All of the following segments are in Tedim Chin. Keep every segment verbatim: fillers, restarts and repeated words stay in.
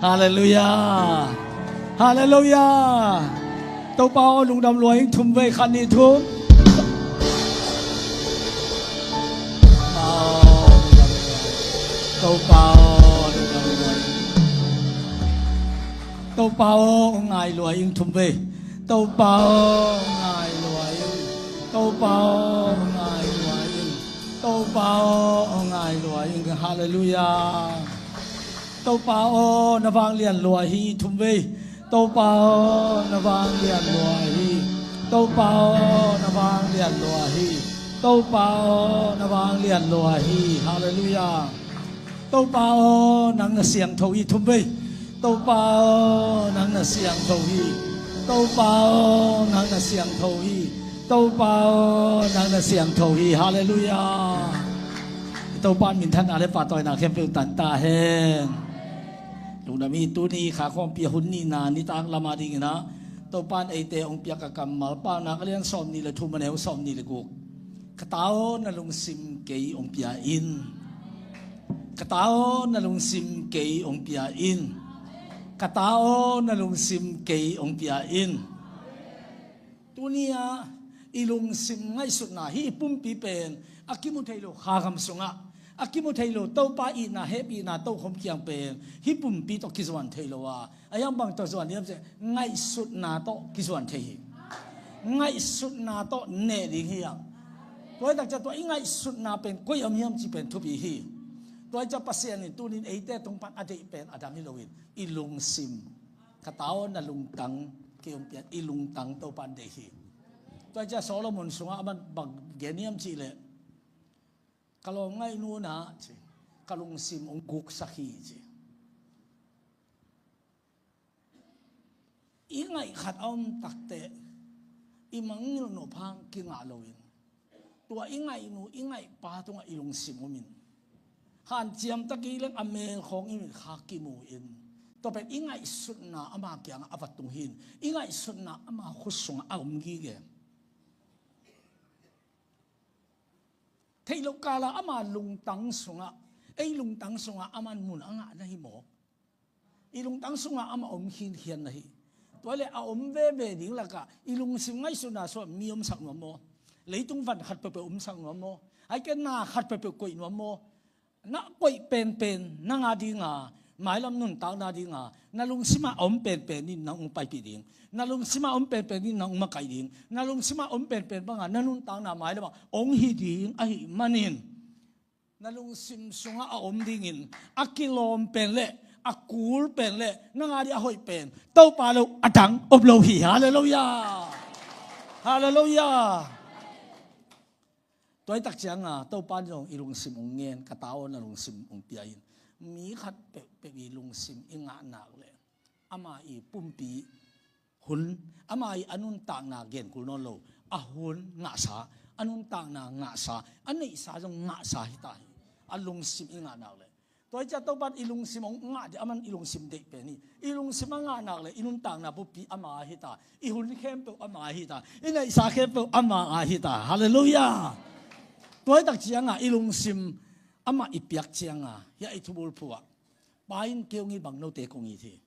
Halleluiah. Halleluiah. Topa aw, lungdam lua ing. Thum vei, khat, nih, thum. Topa aw, lungdam lua ing. Topa aw, ngai lua ing. Thum vei. Topa aw, ngai lua ing. Topa aw, ngai lua ing. Topa aw, ngai lua ing. Halleluiah. Topa aw, na vanglian lua hi. Thum vei. Topa aw, na vanglian lua hi. Topa aw, na vanglian lua hi. Topa aw, na vanglian lua hi. Halleluiah. Topa aw, nang na siangtho hi. Thum vei. Topa aw, nang na siangtho hi. Topa aw, nang na siangtho hi. Topa aw, nang na siangtho hi. Halleluiah. Topa in minthanna le pahtawina khempeuh tang ta hen. Lungdam ing. Tuni kha khawmpi a hun nihna nitak lam a dingin ah, Topa in eite hong piak a kammal, Paunak a lian sawmnih le thum, a neu sawmnih le guk. Ka ta aw, na lungsim kei hong pia in. Ka ta aw, na lungsim kei hong pia in. Ka ta aw, na lungsim kei hong pia in. Tuni-ah i lungsim ngaihsutna, hih i pumpi pen a kimu thei lo kha gam sungah a kimu thei lo Topa itna, hehpihna tokhom kiang pen hih pumpi tawh kizuan thei lo a, a hiang bang tawh zuan hiam cih leh ngaihsutna tawh kizuan thei hi. Ngaihsutna tawh neh ding hi hang. Tua hi tak ciang tua i ngaihsutna pen koi om hiam cih pen thupi hi. Tua hi ciang Pasian in tunin eite tung pan a deih pen a dang hi loin i lungsim, ka ta aw, na lungtang kei hong pia in, i lungtang Topa in deih hi. Tua hi ciang Solomon sungah a man bang gen hiam cih leh, ka lawm ngaihnu in ah, ci, ka lungsim hong guksak hi, ci. I ngaih khat a om takteh i mangngilh nop hang kingah loin, tua i ngaihnu i ngaihpa tungah i lungsim om in, hanciam ta kei leng a mel khawng i mit kha kimu in, tua pen i ngaihsutna ama kiangah a va tung hi in, i ngaihsutna ama khut sungah a om gige. Theih loh kala ama lungtang sungah, ei lungtang sungah aman mun a ngah na hi mawk. I lungtang sungah amah om khinkhian na hi. Tua leh a om veve ding lakah i lungsim ngaihsutna sungah mi omsak nuam maw? Leitung van khat peuhpeuh omsak nuam maw? Ahih kei leh na khat peuhpeuh koih nuam maw? Na koih penpen nang a dinga, mailam nuntakna dinga na lungsimah a om penpen in nang hong paipih ding, na lungsimah a om penpen in nang hong makaih ding, na lungsimah a om penpen banga na nuntakna mailamah hong hi ding ahih manin, na lungsim sungah a om dingin a kilawm pen le a kul pen le nang a ding a hoih pen Topa lo a dang om lo hi. Halleluiah. Halleluiah. Tua hi tak cianga Topa in zong i lungsim hong ngen, ka ta aw, na lungsim hong pia in. Mi khat peuhpeuh i lungsim i ngah nak leh ama i pumpi hun, ama i a nuntakna genkul nawn lo, a hun ngahsa, a nuntakna ngahsa, a neihsa zong ngahsa hi ta hi. A lungsim i ngah nak leh. Tua hi ciang Topa in i lungsim hong ngah ding, aman i lungsim deih pen hi. I lungsim a ngah nak leh i nuntakna buppi ama a hi ta, i hun khempeuh ama a hi ta, i neihsa khempeuh ama a hi ta. Halleluiah. Tua hi tak cianga i lungsim amah i piak cianga, hiah i thubulphuh ah, Pa in kei hong it bang note kong it hi.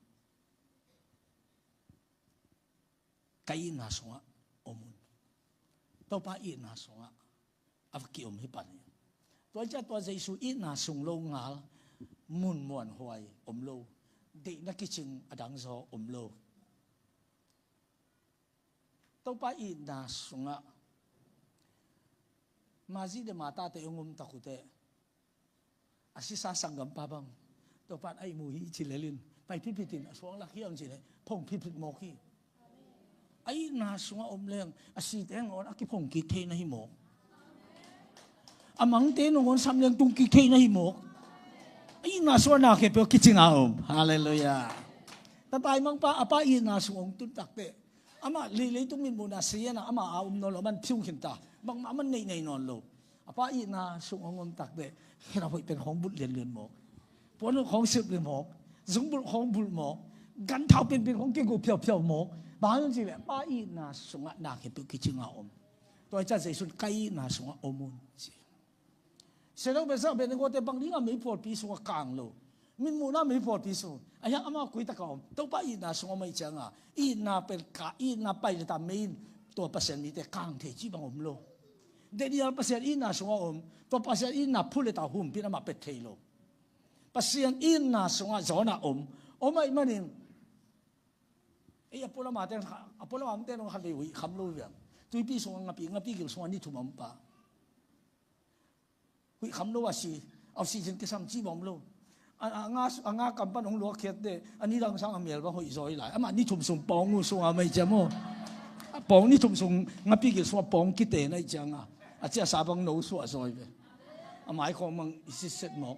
Ka itna sungah om un. Topa itna sungah a va kiom hi pan hi. Tua hi ciang tua Jesu itna sung lo ngal mun muanhuai om lo. Deihna kicing a dang zaw om lo. Topa itna sungah Mari le Martha te hong om tak uh teh, a sisa sanggampa bang Topa in a ihmu hi ci lel in, pai phitphit in, a suang lak hiam cih leh phong phitphit mawk hi. A itna sungah om leng a site nangawn a kiphong kik thei na hi mawk. A mangte nangawn sam leng tung kik thei na hi mawk. A itna sungah na khempeuh kicing a om. Halleluiah. Tataimangpa a pa itna sung hong tun takteh, amah lei, leitung mitmuhna siana ama a om nawn lo, aman phiu khin ta, bangmah aman neih nei nawn lo. A pa itna sung hong om takteh, khen a hoih pen khawng bulh lianlian mawk, puan khawng silh lian mawk, zungbulh khawng bulh mawk, ganthau penpen khawng kigu phiaupiau mawk. Bang hang hiam cih leh a pa itna sungah na khempeuh kicing a om. Tua hi ciang Jesu in ka itna sungah om un ci. Siathong pen sa pen gote bang dinga meiphualpi sungah kang lo, Mitmuhna mei pawlpi sung. Ahi hang amau koi taka om. Topa itna sung om ahih cianga, itna pen ka, itna pai leta mei in tua Pasian mite kang thei cih bang om lo. Daniel Pasian itna sungah om. Tua Pasian itna phut leta humpin amah pet thei lo. Pasian itna sungah Jonah om. Om ahih manin, ei, a pualama ten, a pualama ten hong khat vei huih kham lo viang. Tuipi sungah ngapi, ngapi gil sungah ni thum a om pa. Huih kham lo a si, a oxygen kisam cih bang om lo. A, a nga, a nga kam pan hong luak khiat teh, a nidang sang a mel bang hoih zaw hi lai. Amah ni thum sung pawng uh sungah mei ciam aw. A pawng ni thum sung ngapi gil sungah pawng kite na hih cianga, a ciahsa bang no suah zaw hi ve. A mai khawng bang i sitset mawk.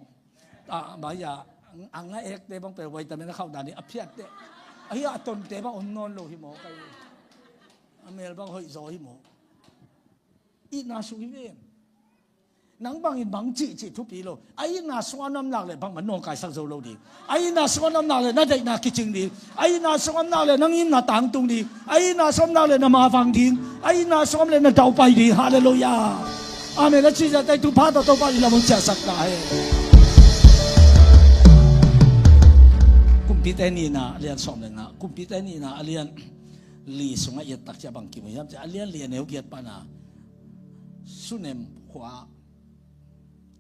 A, a mai a, a nga ekte bang pen vitamin a khauh dan hi a phiatte. Ahi a tonte bang om nawn lo hi mawk ai. A mel bang hoih zaw hi mawk. Itna sung hi ven. Nang bangin bang cihcih thupi lo. A itna sungah na om nak leh bangmah nawngkaisak zo lo ding. A itna sungah na om nak leh na deihna kicing ding. A itna sungah om nak leh nang itna tangtung ding. A itna sungah om nak leh na mavang ding. A itna sungah om leh na daupai ding. Halleluiah. Amen. A cihciah tei thupha tawh Topa i lam hong ciahsak ta hen. Kumpite nihna a lian sawm le nga. Kumpite nihna a lian li sungah i et tak ciah bang kimu hiam ciah, a lian li a neu giat pana Sunem khua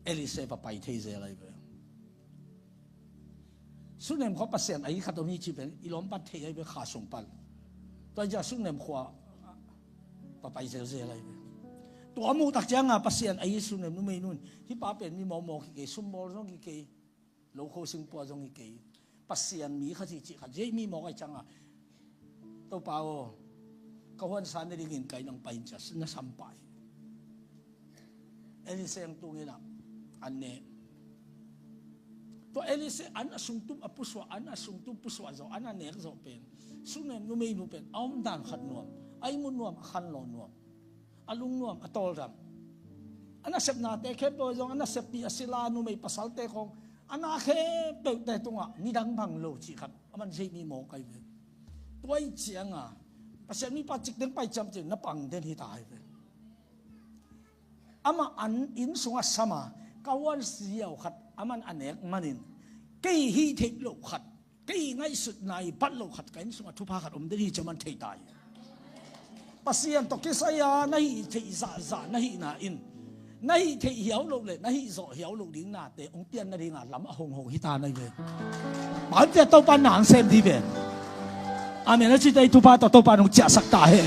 Elisha va pai thei zel ahi ve. Sunem khua Pasian ahi khat om hi cih pen i lawm pan thei ahi ve, kha sung pan. Tua ciah Sunem khua va pai zelzel ahi ve. Tua muh tak cianga Pasian ahi Sunem numei nun, hih pa pen mi mawkmawk hi kei, sumbawl zong hi kei, lokho singpua zong hi kei. Pasian mi khat hi cih khat, zeih mi mawk ahi cianga, Topa aw, ka huansa ne dingin ka inn ah pai in ci-a na sampah hi. Elisha tungin ah an ne. Tua Elisha an a sungtum a pusuah, an a sungtum pusuah zawh, an a nek zawh pen, Sunem numeinu pen a omdan khat nuam, a ihmut nuam, a khanlawh nuam, a lungnuam, a tawldam. A nasepnate khempeuh zong, a naseppi a sila numei pasalte khawng, a na khempeuhte tungah nidang bang lo cih khat a man zeih mi mawk ahi ve. Tua ahih cianga Pasian mipa cikteng pai ciamciam na pang den hi ta ahi ve. Amah an inn sungah sama, ka huan ziau khat a man a nek manin, kei hih theih loh khat, kei ngaihsutna i bat loh khat ka inn sungah thupha khat om den hi ci-a man thei ta hi. Pasian tawh kisai-a na hih theih zahzah na hihna in, na hih theih hiau loh le na hih zawh hiau loh ding nate hong pian nadinga lam a hong hong hi ta na hi ve. Bang hang hiam cih leh Topa nang sem dih ve. Amen. A cite i thupha tawh Topa nong ciahsak ta hen.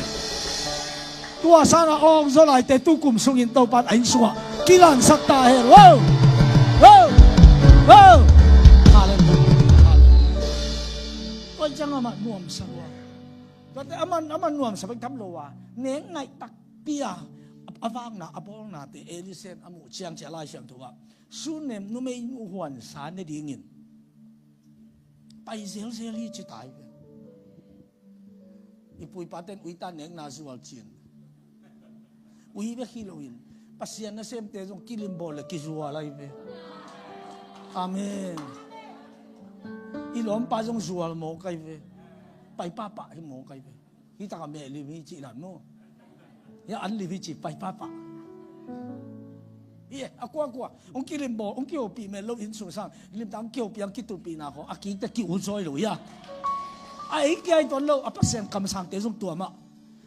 Tua sangin a awng zaw laite tukum sungin Topa in a inn sungah kilansak ta hen. Wow! Wow! Wow! Halleluiah. Halleluiah. Tua ciang amah nuamsa lua. Tuate amah, amah nuamsa bek tham lo a, nek ngaih takpi a, a vakna, a bawlnate Elisha in a muh ciang ciah Lai Siangtho ah, Sunem numeinu huansa ne dingin pai zelzel hi ci ta hi ve. I pu i pate in uita nekna zual cin. Ui bek hi loin, Pasian nasemte zong kilimbawl le kizual ahi ve. Amen. I lawmpa zong zual mawk ahi ve. Pai pahpah hi mawk ahi ve. Hih takah meh lim hi cih dan maw. Hih an lim hi cih pai pahpah. Hih a kuakua hong kilimbawl, hong kihopih mel lo inn sung sang, limtak hong kihopih, hong kitupihna khawng a kikte ki-utzaw hi lo hia. A ei kia hi tuan lo, a Pasian kamsangte zong tua mah.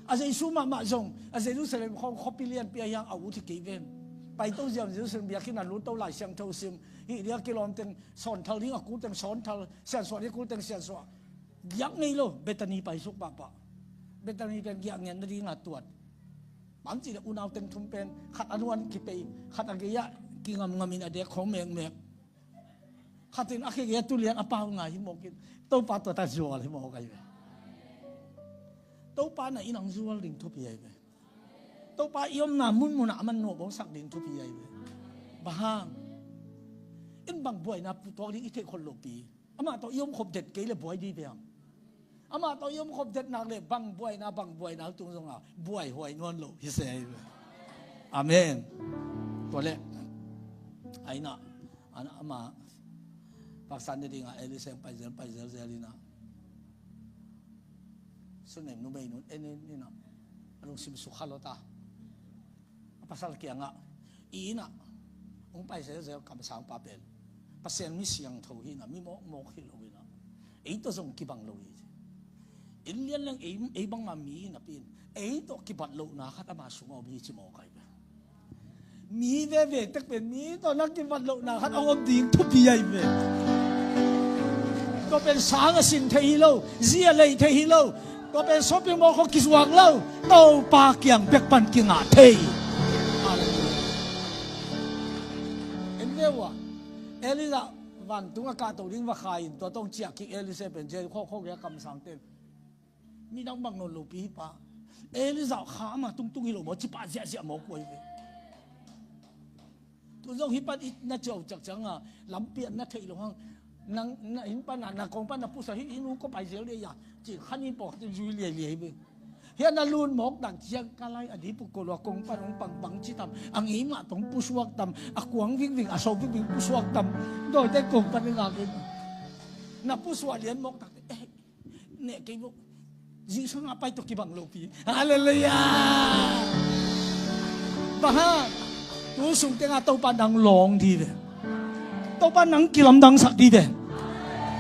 A Jesu mahmah zong, a Jerusalem khawng khuapi lianpi ahi hang a ut hi kei ven. Paito ziau Jerusalem biakinn ah lutto Lai Siangtho sim, hih ding a kilawm teng sawnthal ding a kul teng sawnthal, siansuah ding a kul teng siansuah. Giak ngei lo, Bethany paisuk pahpah. Bethany pen giak ngen nadinga tuat. Bang hang cih leh unau teng thum pen, khat a nuan kipei, khat a gei-ah kingamngamin a dek khawng mekmek. Khat in a khia gei-ah tulian a pau ngai hi mawkin, Topa tua ta zual hi mawk ahi ve. Topa na in hong zual ding thupi ahi ve. Topa i omna munmunah a man nuam hong sak ding thupi ahi ve. Bang hang? In bang buaina putuak ding i theih khol lopi. Amah tawh i om khop det kei le buai dih piang. Amah tawh i om khop det nak le bang buaina, bang buaina tung zonga buai huai nuam lo hi se. Amen. Tua le, a inn ah, a inn ah ama paksa ne dinga Elisha paizel, paizel zel inn ah, Sunem numeinu en in inn ah, a lungsim sukha lo ta. A pasal kiangah, i inn ah hong pai zelzel kamsangpa pen Pasian mi siangtho hi na, mi mawkmawk hi lo hi na. Ei tawh zong kibang lo hi ci. Inn lian leng ei, ei bangmah mi napi in ei tawh kibat lohna khat ama sungah om hi ci mawk ai ve. Mi veve tek pen mi tawh na kibat lohna khat a om ding thupi ai ve. Tua pen sang a sin thei hi lo, zi a lei thei hi lo. Tua pen shopping mall khawng kizuak lo, Topa kiang bek pan kingah thei. Halleluiah. En ve ua, Elijah vantung a kahto ding va khai in tua tawh ciah kik Elisha pen Jericho khawk a kamsangte midang bang nawn lopi hi pa. Elijah kha ama tungtung hi lo maw, ci pah ziahziah maw kuai ve. Tu zong hih pan i na ciau ciakciang a lampi ah na theih lo hang. Nang na inn pan a na kong pan na pusuah hi, inn uh kua pai zel dih a ci khan inn pawh zui liailiai hi ve. Hih a na lun mawk dan ciang ka lai a dih puk ko lua kong pan hong pang bang ci tam, a ngei mah tong pusuak tam, a kuang vingving a so vingving pusuak tam. Dawite kong pan i ngak in na pusuah lian mawk takte eh, neh kei bo. Jesu ngah pai tawh kibang lopi. Halleluiah. Bang hang? Tu sung tengah Topa nang lawng dih ve. Topa nang kilamdangsak dih ve.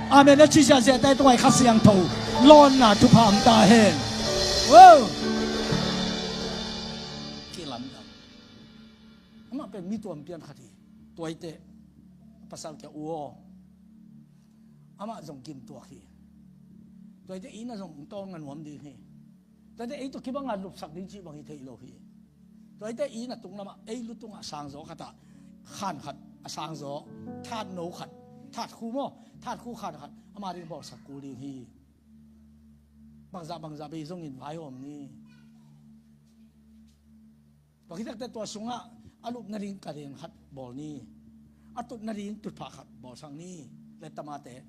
Amen. A ci ziahziah te tua i Kha Siangtho lawnna thupha ang ta hen. Wow. Kilamdang. Amah pen mi tuam pian khat hi. Tuaite pasal kia uo. Amah zong gimtuak hi. Tuaite inn ah zong tawl nga nuam ding hi. Tuaite ei tawh kibang a lupsak ding cih bang hi thei lo hi. Tuaite inn a tunglamah ei lutungah sangzaw khatah khan khat a sangzaw thatno khat, thatkhu maw, thatkhu khan khat ama ding bawlsak kul ding hi. Bangzah bangzah bei zongin vaihawm ni. Tua khitakte tua sungah a lupna ding ka ding khat bawl ni. A tutna ding tutphah khat bawlsak ni. Letamate.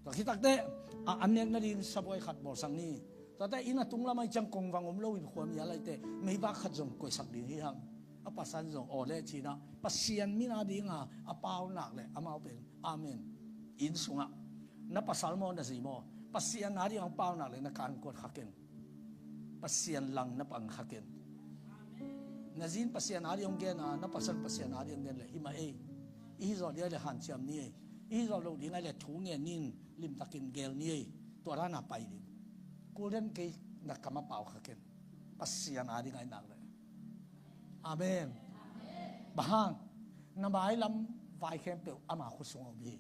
Tua khitakte a an nekna ding sabuai khat bawlsak ni. Tuate inn a tunglam ai ciang kongvang om loin khuamial aite meivak khat zong koihsak ding hi hang. A pasan zong aw le cinah Pasian mina dinga a paunak le amau pen. Amen. Inn sungah na pasal maw na zi maw Pasian a ding a paunak le na kankuat khaken. Pasian lang na pang khaken. Na zin Pasian a ding a gen a na pasal Pasian a ding a gen le himah ei. I hi zawh dia le hanciam ni ei. I hi zawh loh ding ai le thu ngen in limtakin gel ni ei. Tua dana pai ding. Kulden kei na kama pau khaken. Pasian a ding ai nak le. Amen. Bang hang? Na mailam vai khempeuh ama khut sungah om hi.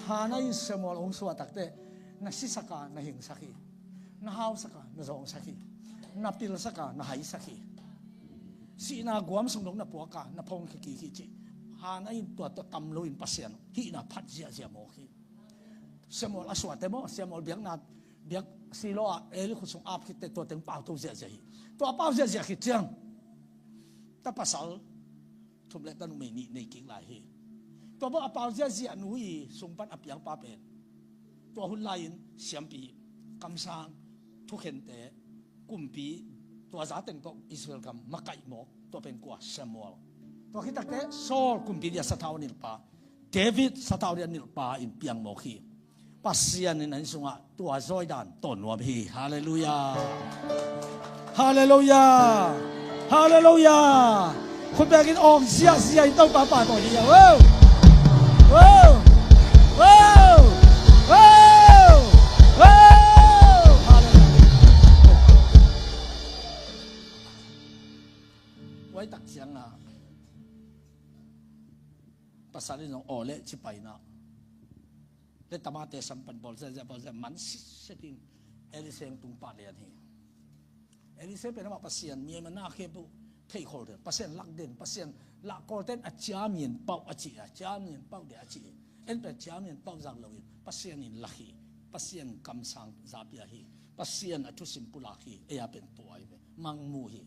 Hana in Samuel hong suah takte na sisaka na hingsak hi. Na hausaka na zawngsak hi. Na pilsaka na haisak hi. Sihna guam sung dong na puaka na phongkhia kik hi ci. Hana in tua tua tam loin Pasian hihna phat ziahziah mawk hi. Samuel a suahte maw Samuel biakna biak Silo ah Eli khut sung ap khitte tua teng pau to ziahziah hi. Tua pau ziahziah khit ciang ta pasal thum le ta numei nih nei kik lai hi. Tua bawh a pau ziahziah nu i sung pan a piangpa pen tua hun lai-in siampi, kamsang, thukhente, kumpi, tua za teng tawh Israel gam makaih mawk tua pen kua Samuel. Tua khitakte Saul kumpi dia sathau nilhpa, David sathau dia nilhpa in piang mawk hi. Pasian in an sungah tua zawidan tawn nuam hi. Halleluiah. Halleluiah. Halleluiah. Khut bekin awng ziahziah in Topa pahtawi hi. Wow. Wow. Wow. Wow. Wow. Halleluiah. Huai tak ciangah pasal in zong aw le ci paina le tamate sampan bawl ziahziah bawl ziah man sitset in Eliseng tung pah lian hi. Eliseng pen amah Pasian mi a mana khempeuh theikhol den Pasian lakden Pasian lahkawlten a ciamian pauh a ci a ciamian pauh dia a ci hi. En pen ciamian pauh zak loin Pasian in lak hi. Pasian kamsang zapia hi. Pasian a thusim pulak hi. Ei a pen tua hi ve mangmu hi.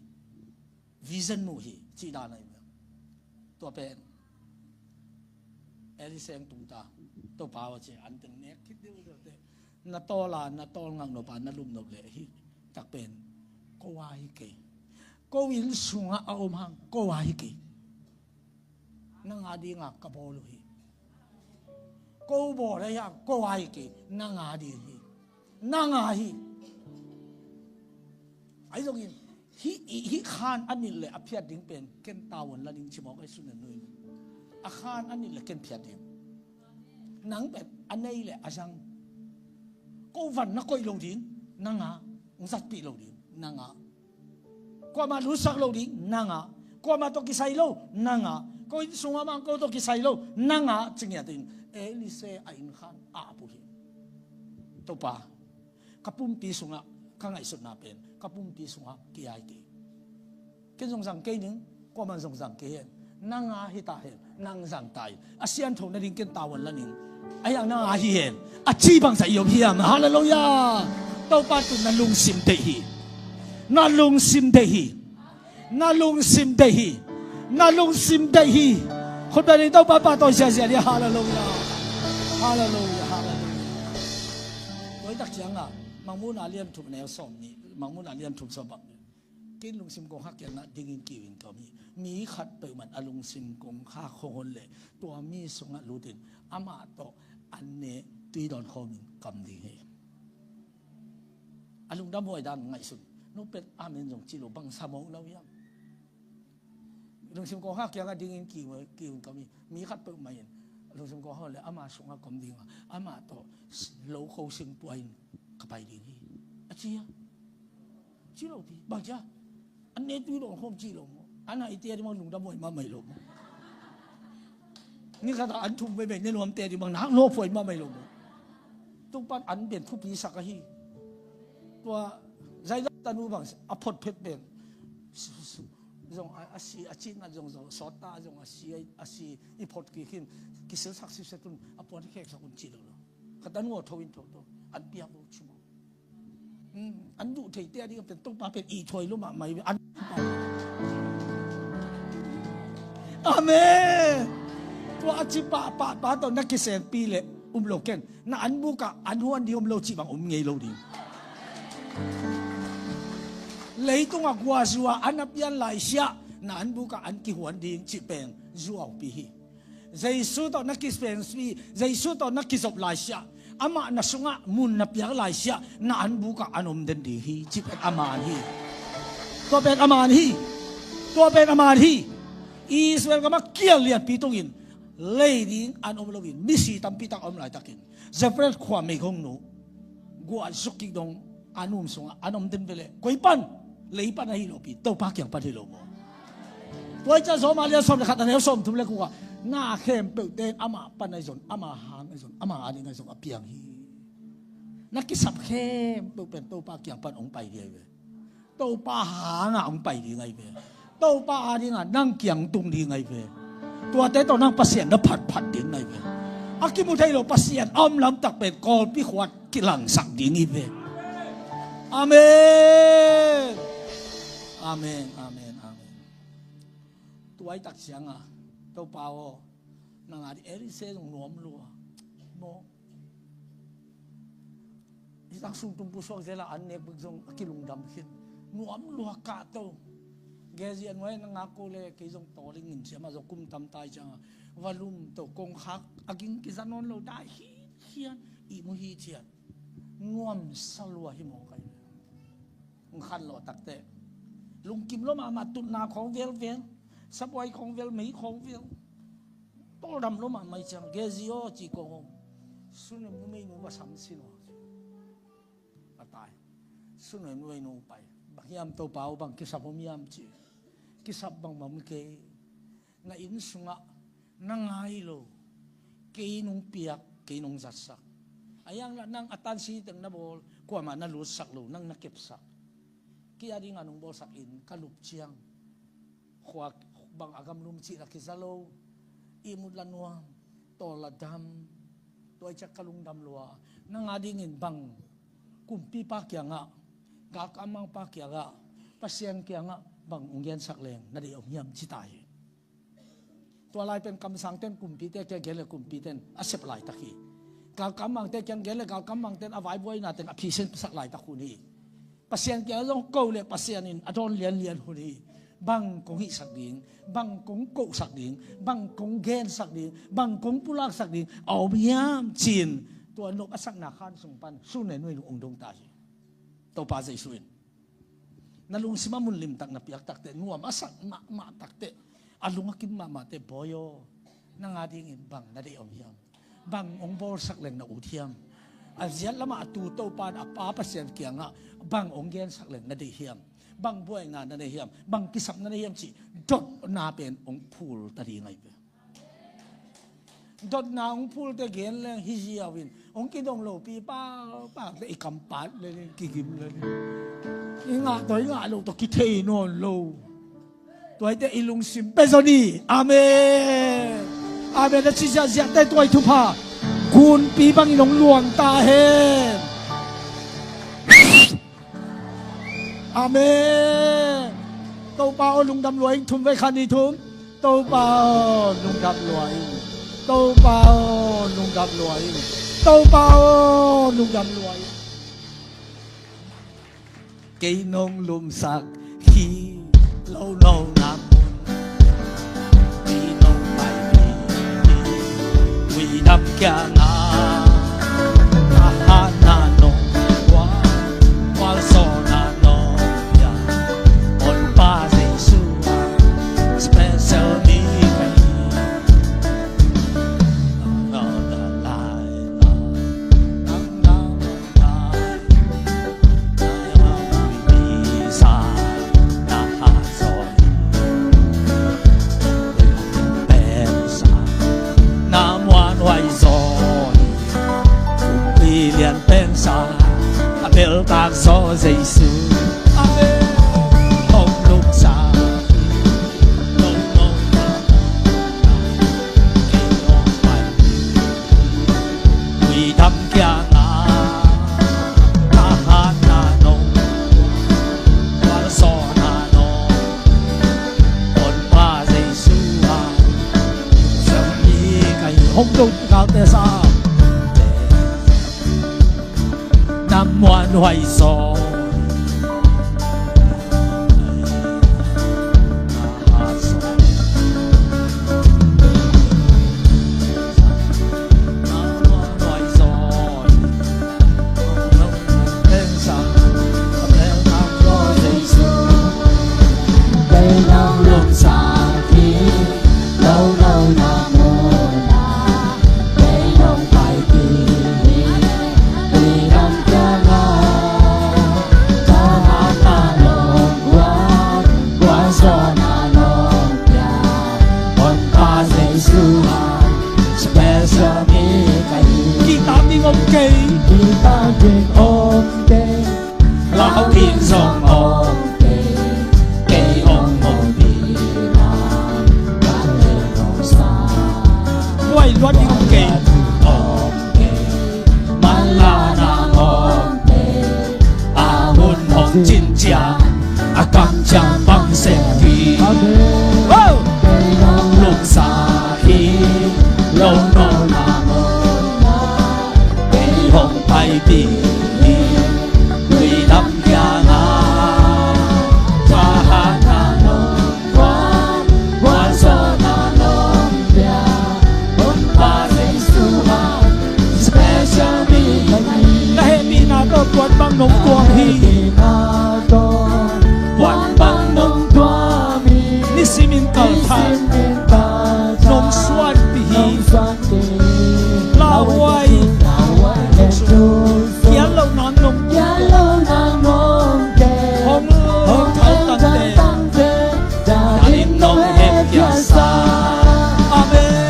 Vision muh hi cih dan ahi ve. Tua pen Eliseng tungta Topa aw ci an teng nek khit deuh deuh te na tawl a na tawl ngak nop a na lum nop leh hi tak pen ko a hi kei. Ko inn sungah a om hang ko a hi kei. Nang a dinga ka bawl uh hi. Ko bawl ahi hang ko a hi kei. Nang a ding hi. Nang a hi. Ahi zongin hih, hih khan a nilh le a phiat ding pen ken tavuan la ning ci mawk ahi sun a nui. A khan a nit le ken phiat ding. Nang pen a nei le a zang. Ko van na koih lo ding, nang a. Hong zatpih lo ding, nang a. Kuamah lutsak lo ding, nang a. Kuamah tawh kisai lo, nang a. Ko inn sungah mah ko tawh kisai lo, nang a. Ci ngiat in, Elisha a inn khan a ap uh hi. Topa, ka pumpi sungah ka ngaihsutna pen ka pumpi sungah ki-ai kei. Ken zong zang kei ning, kuaman zong zang kei hen. Nang a hi ta hen, nang zang ta in. A siangtho nading ken tavuan la ning. A hiang nang a hi hen. A ci bangzah i om hiam? Halleluiah. Topa tawh na lungsim deih hi. Na lungsim deih hi. Na lungsim deih hi. Na lungsim deih hi. Khut beng in Topa pahtawi ziahziah ni. Halleluiah. Halleluiah. Halleluiah. Tua hi tak ciangah Mangmuhna lian thum neu sawm nih. Mangmuhna lian thum sawm bang. Ken lungsim kongkhak kiangah dingin kiu in ka om hi. Mi khat peuhmah a lungsim kongkhak khong hon leh tua mi sungah lutin amah tawh an ne tui dawn khawmin ka om ding hi. A lungdam huai dan ngaihsun. No pen amen zong ci lo, bang sa mawk lo hiam? Lungsim kongkhak kiangah dingin kiu, kiu in ka om hi. Mi khat peuhmah in lungsim kongkhak hon leh ama sungah ka om ding a, amah tawh lo kho sing pua in ka pai ding hi. A ci a. Ci lo pi. Bang ci a. An ne tui dawn khawm ci lo maw? An a i tia ding bang lungdam huai mahmah hi lo maw? Ni khat a an thum veivei ne nuam tia ding bang nak lawp huai mahmah hi lo maw? Tung pan an pen thupi sak ahi. Tua Zailam tanu bang a phot phet pen zong a, a si, a cin ngat zong zong sawt ta zong a si, a si i phot kik hin kisil sak sipset un a puan khek sak un ci lo lo. Ka tanu a tho in tho tho. An piak lo ci maw? Hmm, an duh thei tia ding pen Topa pen i thuai lo mahmah hi ve. An Amen. Tua a ci pahpah pa tawh na kisenpi le um lo ken. Na anbuk ah an huan ding om lo cih bang om ngei lo ding. Leitung a guazua an a pian laisiah na anbuk ah an kihuan ding cih pen zuaupi hi. Jesu tawh na kisenpi, Jesu tawh na kizop laisiah amah na sungah mun na piak laisiah na anbuk ah an om den ding hi. Cih pen a man hi. Tua pen a man hi. Tua pen a man hi. Israel gamah kial lianpi tungin lei ding an om loin misi tampi tak a om laitakin Zarephath khua meigongnu guah zuk kik dong an um sungah an om den veleh koi pan lei pan ahi lopi Topa kiang pan hi lo maw? Tua i ciah Rom a lian sawm le khat a neu sawm thum le kua na khempeuhte in amah pan ahi zon, amah hang ahi zon, amah ading ahi zon a piang hi. Na kisap khempeuh pen Topa kiang pan hong pai hi ahi ve. Topa hangah hong pai ding ahi ve. Topa adingah nang kiang tung ding ahi ve. Tuate tawh nang Pasian na phatphat ding ahi ve. A kimu thei lo Pasian a om lamtak pen Kawlpi khuat kilangsak ding hi ve. Amen. Amen. Amen. Amen. Tuai tak ciangah Topa aw, nang a di Elisha zong nuam lua maw? Hih tak sung tung pusuak zela an nek bek zong a kilungdam khin. Nuam lua kah to. Gehazi a nuai na ngak ko le kei zong tawling in siama zong kum tam tai cianga va lum to kongkhak a ging kiza nawn lo dai hi khian i mu hi cian. Nuamsa lua hi maw kai. Hong khan lawh takte lungkim lua mahmah, tutna khawng velvel, sabuai khawng vel, mei khawng vel. Tawldam lua mahmah i ciang Gehazi aw ci kong hong. Sunem numeinu va sam sin aw. A tai. Sunem numeinu pai. Bang hiam Topa aw, bang kisap om hiam ci. Kisap bang bang kei. Na inn sungah na ngai lo, kei nong piak, kei nong zatsak. A hiang lah nang a tansi teng na bawl, kuamah na lutsak lo, nang na kepsak. Kei a dingah nong bawlsak inn ka lup ciang khua bang a gamlum cih la kiza lo, ihmut la nuam, tawl la dam. Tua i ciah ka lungdam lua. Nang a dingin bang kumpipa kiangah, galkapmangpa kiangah, Pasian kiangah bang hong gensak leng na deih om hiam ci ta hi. Tua lai pen kamsangten kumpite kiang gen le kumpiten a sep laitak hi. Galkapmangte kiang gen le galkapmangten a vaibuaina teng a phisensak laitak hun hi. Pasian kiang zong ko le Pasian in a dawn lianlian hun hi. Bang kong hihsak ding, bang kong kohsak ding, bang kong gensak ding, bang kong pulaksak ding a om hiam cin, tua nop a sakna khan sung pan Sunem numeinu hong dong ta hi. Topa Jesu in na lungsim a mun limtak na piak takte, nuam a sak mahmah takte, a lung a kim mahmahte, Bawi aw, Nang a dingin bang na deih om hiam? Bang hong bawlsak leng na ut hiam? A ziat lamah a tu Topa in a Pa Pasian kiangah bang hong gensak leng na deih hiam? Bang buaina na nei hiam? Bang kisapna na nei hiam cih dotna pen hong phul ta ding ahi ve. Dotna hong phulte gen leng hi ziau in hong kidong lopi pakpakte i kampat le kigim le i ngah tawh i ngah loh tawh kithei nawn lo. Tuaite i lungsim pia zaw ni. Amen. Amen. A ci ziahziahte tua i thupha gunpi bangin hong luang ta hen. Amen. Topa aw lungdam lua ing. Thum vei, khat, nih, thum. Topa aw lungdam lua ing. Topa aw lungdam lua ing. Topa aw lungdam lua ing. Kei nong lumsak hi lo no na mun, mi nong pai hi hi, ui dam kiangah a hatna nong guan, gualzawhna nong pia, Honpa Jesu a special mi ka hi. Na muanhuai zaw hi, kumpi lian pensa, a beltak zaw Jesu. Amen. Hong luksa hi, no no na na, kei hong pai hi. Ui dam kiangah a hatna nong guan, gualzawhna nong pia, Honpa Jesu a siampi ka hi. Hong do kalte sa na muanhuai zaw. Special mi ka hi. Guitar ding om kei. Guitar ding om kei. Lau ding zong om kei. Kei hong om ding a ka le lo sa. Luai luat ding om kei. Om kei. Manlahna om kei. A hun hong cin ciang a kam ciang bang seh hi. Amen. Oh! Kei hong lungsa hi lo no na mawhna, kei hong paipih hi. Ui dam kiangah ka hatna nong guan, gualzawhna nong pia, Honpa Jesu a special mi ka hi. Na hehpihna tawh tuan bang nong tuang hi. Hehpihna tawh tuan bang nong tuang hi. Nisimin kalthang, nisimin kalthang nong suanpih hi. Nong suanpih hi. Lauhuai, lauhuai, kial lo nang nong, kial lo nang nong, hong, hong thau tangte. Amen.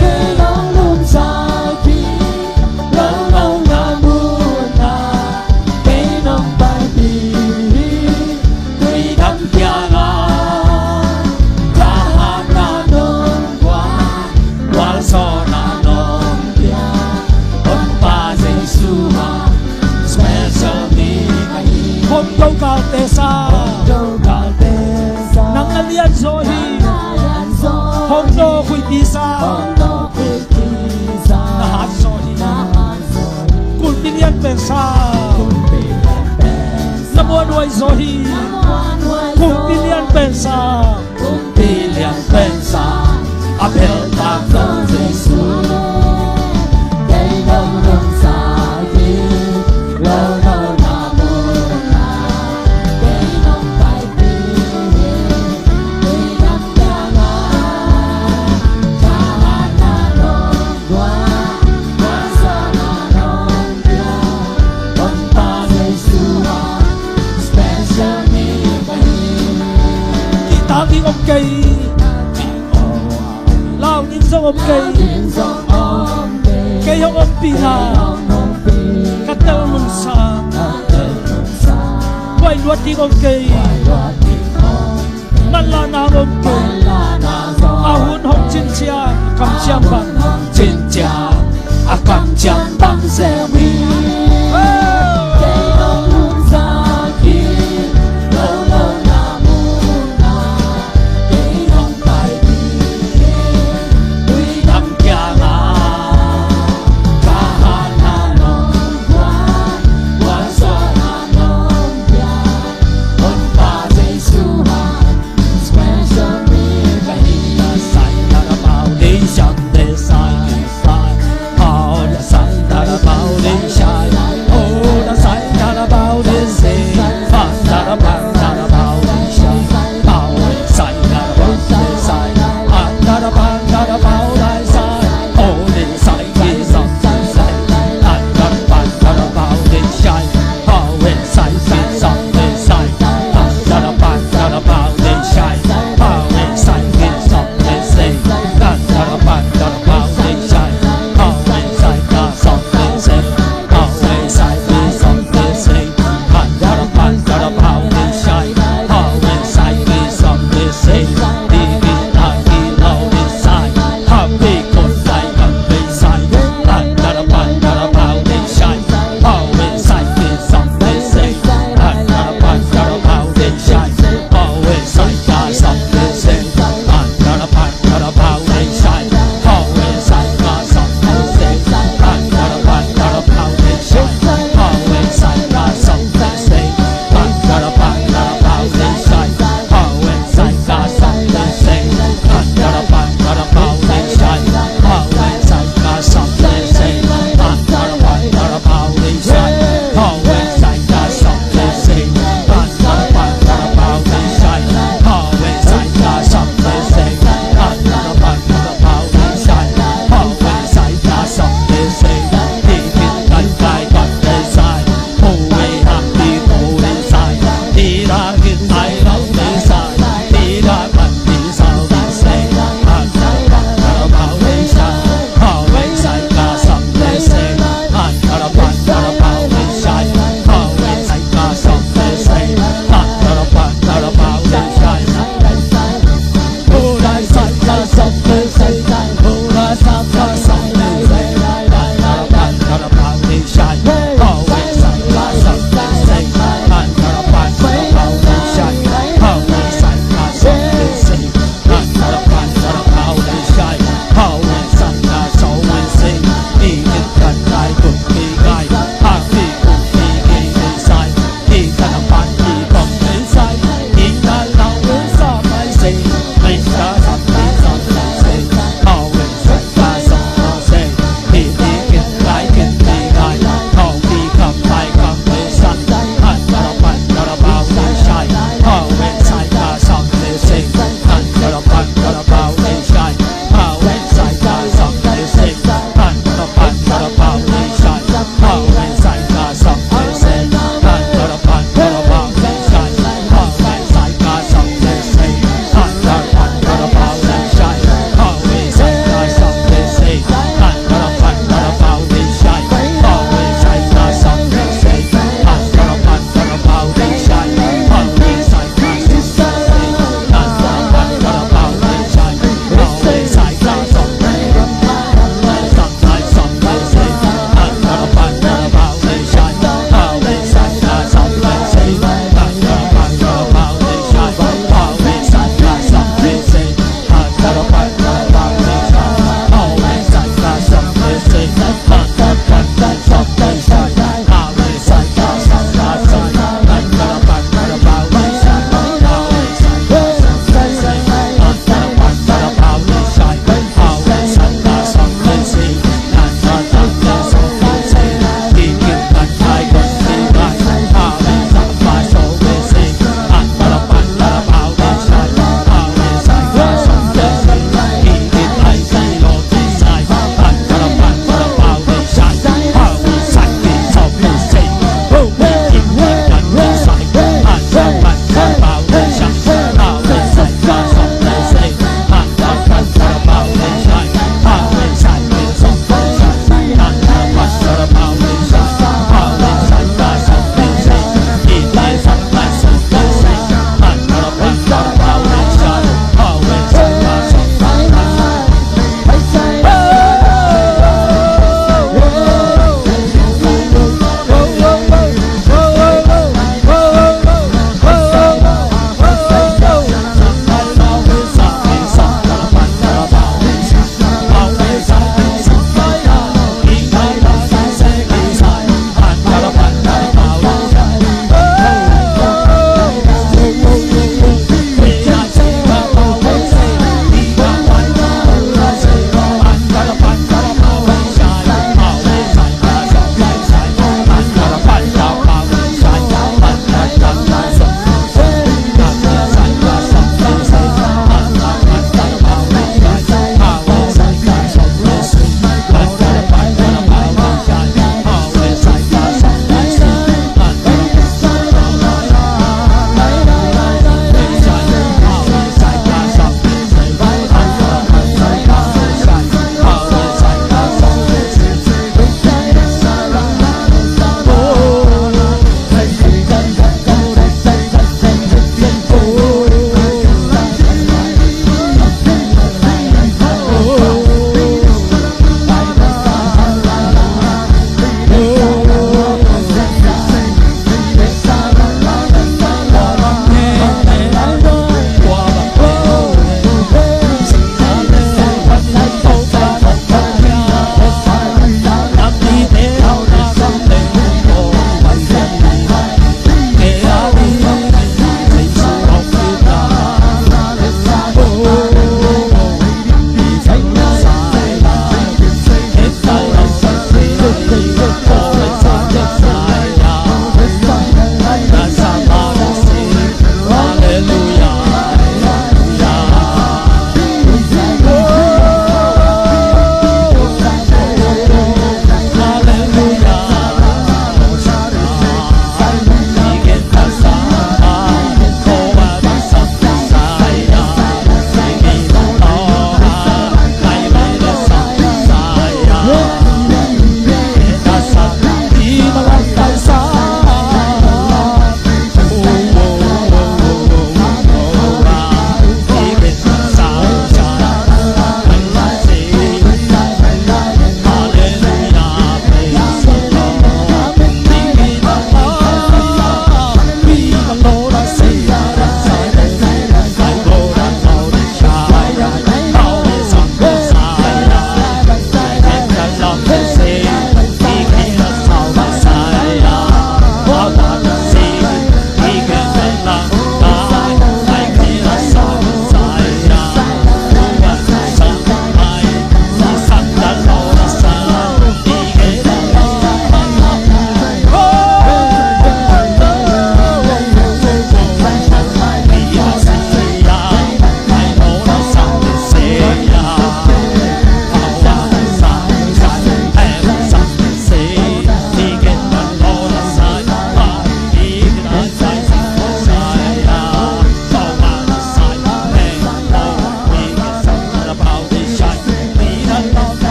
Hong do kalte sa. Hong do kalte sa. Nang na lian zaw hi. Nang na lian zaw hi. Hong do khuipi sa. Hong do khuipi sa. Na hat zaw hi. Na hat zaw hi. Kulpi lian pen sa. Kulpi lian pen sa. Na muanhuai zaw hi. Na muanhuai zaw hi. Kulpi lian pen sa. Kumpi lian pen sa, a beltak zaw Jesu. Kei nong lungsa hi lo no na mawhna, kei nong paipih hi. Kei nong kiangah ka hatna om kei. Kei hong ompihna ka tel nungsa. Buai luat ding om kei. Manlahna hong om kei. A hun hong cincia, a kamciam bang hong cincia, a kamciam bang se wi.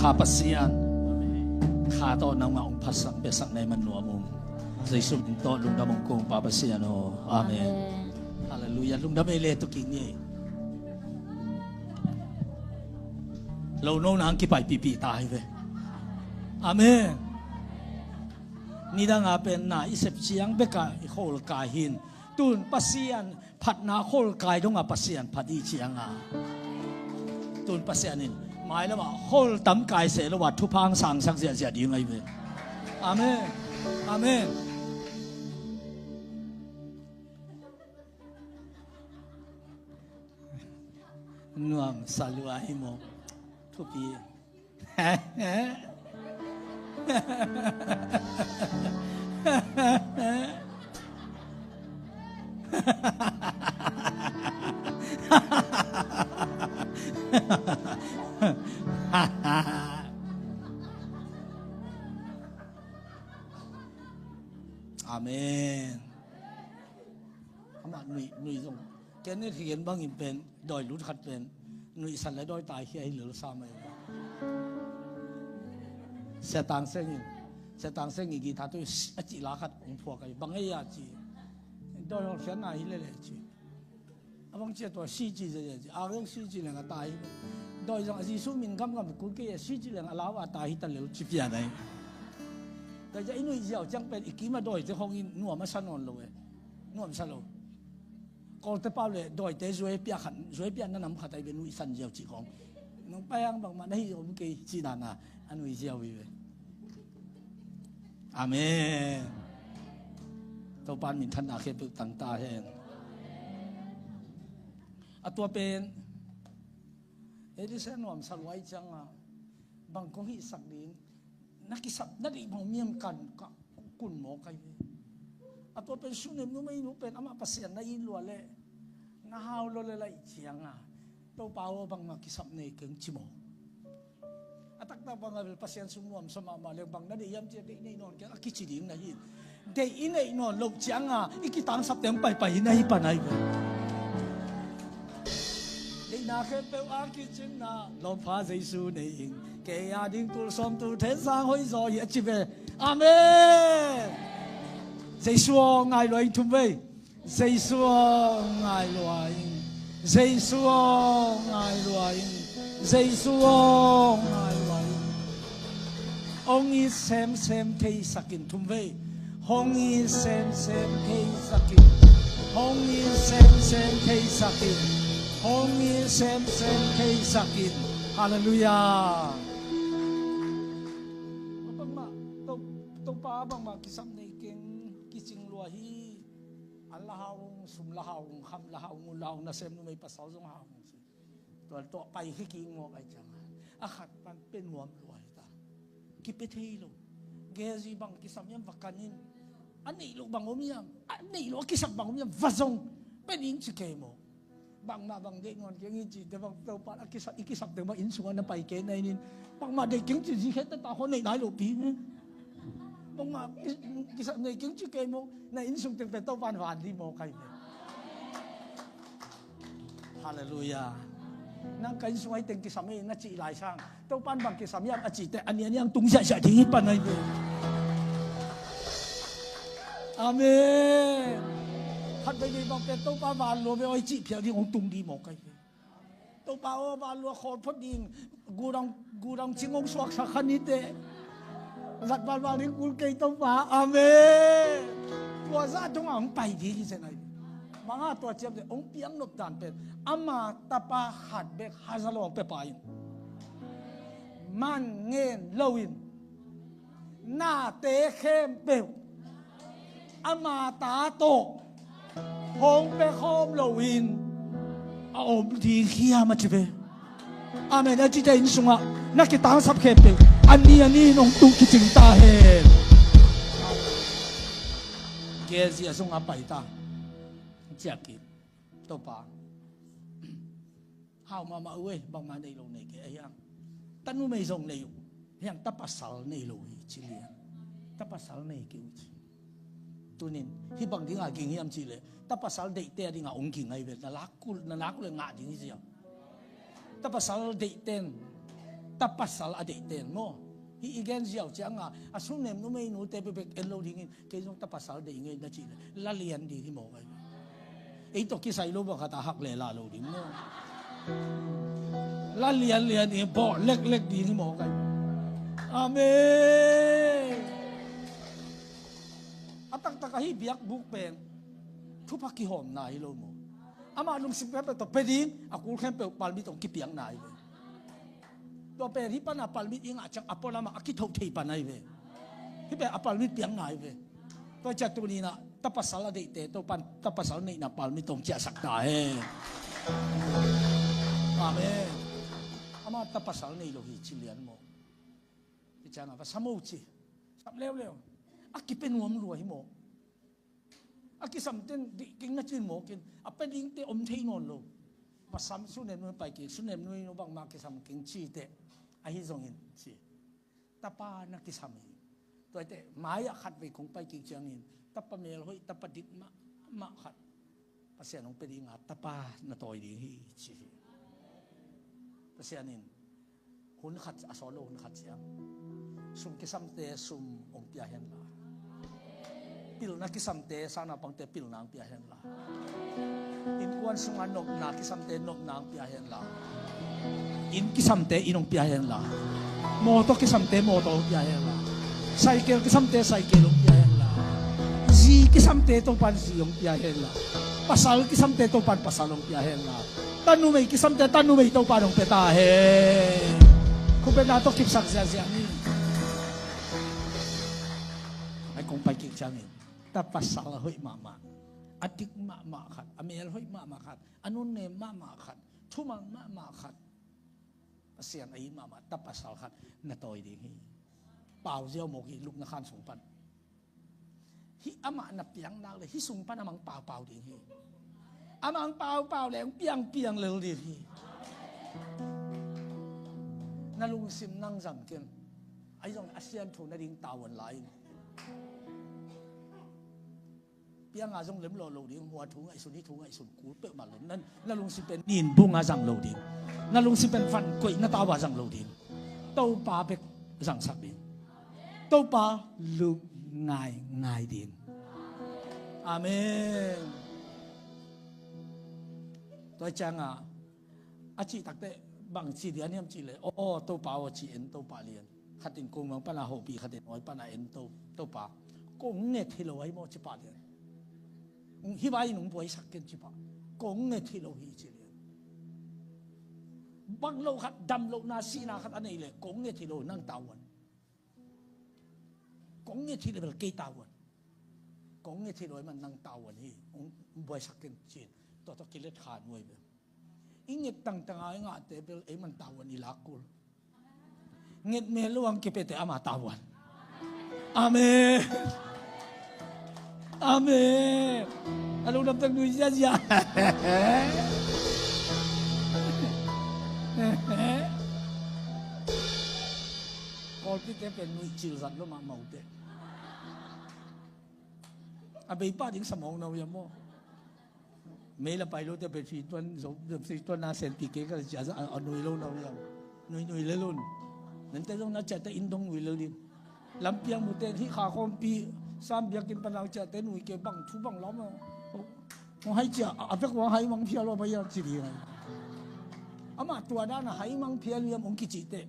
Pa Pasian, kha tawh nangmah hong phatsak piaksak na hih man nuam ung. Jesu min tawh lungdam hong ko ung, Pa Pasian aw. Amen. Amen. Halleluiah. Lungdam ei le, tu kik ni ei. Lo no nang kipaipihpih ta hi ve. Amen. Nidang a pen na i sep ciang bek a i kholkai hi in. Tun Pasian phatna kholkai dong a Pasian phat i ciang a, tun Pasian in mailam ah khol tam kai seh lo a thupha hong sangsak ziahziah ding ahi ve. Amen. Amen. Nuamsa lua hi maw. Thupi. Amen. Amah nuih, nuih zong. Kenneth Hagin bangin pen, dawi lut khat pen nuihsan le dawi taikhia hi lel sa mai. Sia Tang Seng in, Sia Tang Seng in guitar tu a cih la khat hong phuak ahi. Bang ei a ci. Dawi hong khiatna hi lele ci. A bang cia tua si ci zia ci. A zong si ci leng a tai. Dawi zong a Jesu min gamgam kul kei a si ci leng a lau a tai hi ta lel ci pian ahi. Dawi zia i nuih ziau ciang pen i kim a dawite hong in nuam a sa nawn lo e. Nuamsa lo. Kawlte pau le dawite zuai piak khat, zuai piak na nam khat ahi ve, nuihsan ziau cih khong. Nong pai ang bangmah na hi om kei cih dan a, a nui ziau hi ve. Amen. Topa'n minthanna khempeuh tang ta hen. A tua pen, ei lise nuamsa lua i ciang a, bang kong hihsak ding, na kisap, na deih bang miam kan ka kun maw kai ve. A tua pen Sunem numei nu pen amah Pasian na it lua le, na hau lo le laih ciang a, Topa aw bangmah kisap nei keng ci maw. A taktak bang a bel Pasian sung nuamsa mahmah le bang na deih hiam ci a deih nei nawn keng a kici ding na hi. Deih i neih nawn loh ciang a i kitangsap teng paipai hi na hi pan ahi ve. Deihna khempeuh a kicinna lawmpha Jesu nei ing. Kei a ding tul sawm tul thensang hoih zaw hi a ci ve. Amen. Jesu aw ngai lua ing thum vei. Jesu aw ngai lua ing. Jesu aw ngai lua ing. Jesu aw ngai lua ing. Hong it semsem theisak in thum vei. Hong it semsem theisak in. Hong it semsem theisak in. Hong it semsem theisak in. Halleluiah. Bangmah, to, Topa bangmah kisam nei keng kicing lua hi. An la hau ung, sum la hau ung, kham la hau ung, ul la hau ung, nasem numei pasal zong hau ung. Tua tawh pai hi kik mawk ahi ciang a, a khat pan pia nuam lua hi ta. Kipia thei lo. Gezi bang kisam hiam va kan in. A neih loh bang om hiam, a neih loh a kisap bang om hiam va zong pia ding ci kei maw. Bangmah bang deih nuam keng hi cihte bang Topa a kisap, i kisapte bang inn sungah na pai kei na inn in. Bangmah deih keng ci zi khete ta khaw neih nai loh pi. Bangmah ki, kisap neih keng ci kei maw, na inn sung teng pen Topa in van dih maw kai pen. Halleluiah. Nang ka inn sung ahi teng kisam hi na cih lai sang, Topa'n bang kisam hiam a cihte a nianiang tung ziahziah ding hi pan ahi ve. Amen. Khat veivei bang pen Topa van lua ve aw i cih phial ding hong tung dih mawk ahi ve. Topa aw van lua khawl phot ding. Gudang, gudang cing hong suaksak kha nite. Zat vanval ding kul kei Topa. Amen. Tua zah dong a hong pai ding hi zen ahi. Bang a tua ciamte hong piang nop dan pen ama tapa khat bek hazalo hong pia pa in, man ngen lo in, nate khempeuh ama ta tawh hong pia khawm lo in a om ding hiam a ci ve. Amen. A cite inn sungah na kitangsap khempeuh a ni a ni in hong tung kicing ta hen. Gezi a sungah pai ta. Ciak in. Topa, hau mahmah uh ei, bangmah nei lo nei kei a hiang. Ta numei zong nei uh hiang, ta pasal nei lo hi ci liang. Ta pasal nei kei uh ci. Tunin hih bang dinga ging hiam cih leh ta pasal deihte a dinga hong ging ahi ve. Na lak uh, na lak uh le ngah ding hi ziau. Ta pasal deihten Tapasal a deih ten maw. Hih i gen ziau cianga a sunem numeinu te bekbek en lo dingin, kei zong tapasal deih ngei na cih le la lian ding hi maw kai. Ei tawh kisai lo bang khat a hak le la lo ding maw. La lianlian ding, bawh leklek ding hi maw kai. Amen. A taktak ahi biakbuk pen thupha kihawmna hi lo maw. Amah lungsim khempeuh tawh pia ding, a kul khempeuh palmit hong kipiakna hi ve. Tua pen hih pana palmit i ngah ciang a pualamah a kithoh thei pan ahi ve. Hih pen a palmit piakna hi ve. Tua ciah tuninah tapasal a deihte Topan tapasal neihna palmit hong ciahsak ta hen. Amen. Amah tapasal nei lo hi ci lian maw. Hi ciangah va sam o ci. Sam leuleu. A kipia nuam lua hi maw. A kisam ten dih keng na cin maw kin a pia dingte om thei nawn lo. Pasam sunem nui pai kik, sunem nui nu bangmah kisam keng ci teh. Ahi zongin ci. Tapa na kisam hi. Tuaite mai-ah khat vei kong pai kik ciangin tapa mel hoih, tapa dik mahmah khat Pasian hong pia dinga tapa na tawi ding hi ci hi. Pasian in hun khat a sawt lo hun khat ciang sum kisamte sum hong pia henla, pilna kisamte sanaupangte pilna hong pia henla, innkuan sunga nopna kisamte nopna hong pia henla, inn kisamte inn hong pia henla, mawtaw kisamte mawtaw hong pia henla, saikel kisamte saikel hong pia henla, zi kisamte Topan zi hong pia henla, pasal kisamte Topan pasal hong pia henla, tanumei kisamte tanumei Topan hong pia ta hen. Khupetna tawh kipsak ziahziah ni. Ai kong pai kik ciangin tapasal a hoih mahmah, a dik mahmah khat, a mel hoih mahmah khat, a nunnem mahmah khat, thuman mahmah khat, Pasian a it mahmah tapasal khat na tawi ding hi. Pau ziau mawk hi lupna khan sung pan. Hih amah na piang nak le hih sung pan amang paupau ding hi. Amang paupau le hong piangpiang lel ding hi. Na lungsim nang zang ken. Ahi zong a siantho nading tavuan lai in. Pianga zong lemlawh lo ding, hua thu ngaihsun, hih thu ngaihsun kul peuhmah lo. Na, na lungsim pen nin bunga zang lo ding. Na lungsim pen van koih na tauva zang lo ding. Topa bek zangsak ding. Topa lungngai ngai ding. Amen. Tua cianga a cih takteh bang ci lian hiam cih leh, aw Topa aw ci en Topa lian. Khatin kong mang pana hopih khatin awi pana en to, Topa kong nget hi lo ahi maw ci pah lian. Hih vai in hong buaisak ken ci pah. Kong nget hi lo hi ci lian. Bang lo khat dam lohna sihna khat a nei leh kong nget hi lo nang tavuan. Kong nget hi leh bel kei tavuan. Kong nget hi lo ahi man nang tavuan hi. Hong buaisak ken ci in tua tawh kilet kha nuai bel. I nget tangtanga i ngahte bel ei man tavuan i lak kul. Nget mel lo ang kipete ama tavuan. Amen. Amen. A lungdam tak nui ziazia. Kawlpite pen nui cil zat lo mahmah uh teh. A bei pah ding samawng na uh hiam maw? Mei la pai lo te pe si tuan zo si tuan na sen pi ke ka cia a nui lo na uh hiam? Nui nui le lun. Nante zong na cia te in dong nui le lin. Lampiang mu te hih kha khawmpi sam biakin panau cia te nui ke bang thu bang lam a. Hong hai cia a vek hong hai mang phia lo a bai a ci ding a. Amah tua dan a hai mang phia liam hong kici te.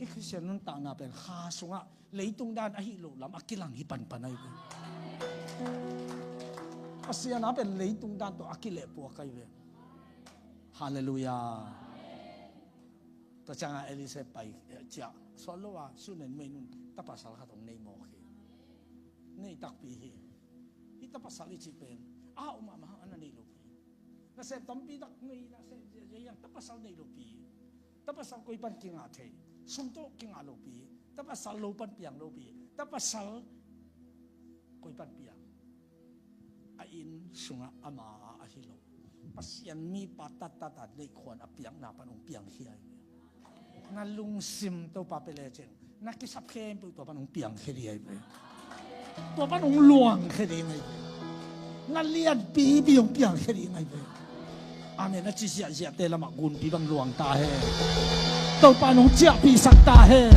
I Khristian nuntakna pen kha sungah leitung dan ahi lo lam a kilang hi panpan ahi ve. Pasian a pen leitung dan tawh a kileh puak ahi ve. Halleluiah. Tua cianga Elisha pai ciah sual lo a sunen mei nun tapasal khat hong nei mawk hi. Nei takpi hi. Hi tapasal i cih pen a um mahmah hang a na nei lo pi. Nasem tampi tak nei nasem ziazia hiang tapasal nei lo pi. Tapasal koi pan kingah thei, sum tawh kingah lopi, tapasal lo pan piang lopi, tapasal koi pan piang. A inn sungah ama ahi lo. Pasian mipa tattata deihkhuan a piakna pan hong piangkhia hi. Na lungsim Topa pia lecin na kisap khempeuh tua pan hong piangkhia ding ahi ve. Tua pan hong luangkhia ding ahi ve. Na lianpipi hong piangkhia ding ahi ve. Amen. Na ci ziahziahte lamah gunpi bang luang ta hen. Topa nong ciahpihsak ta hen.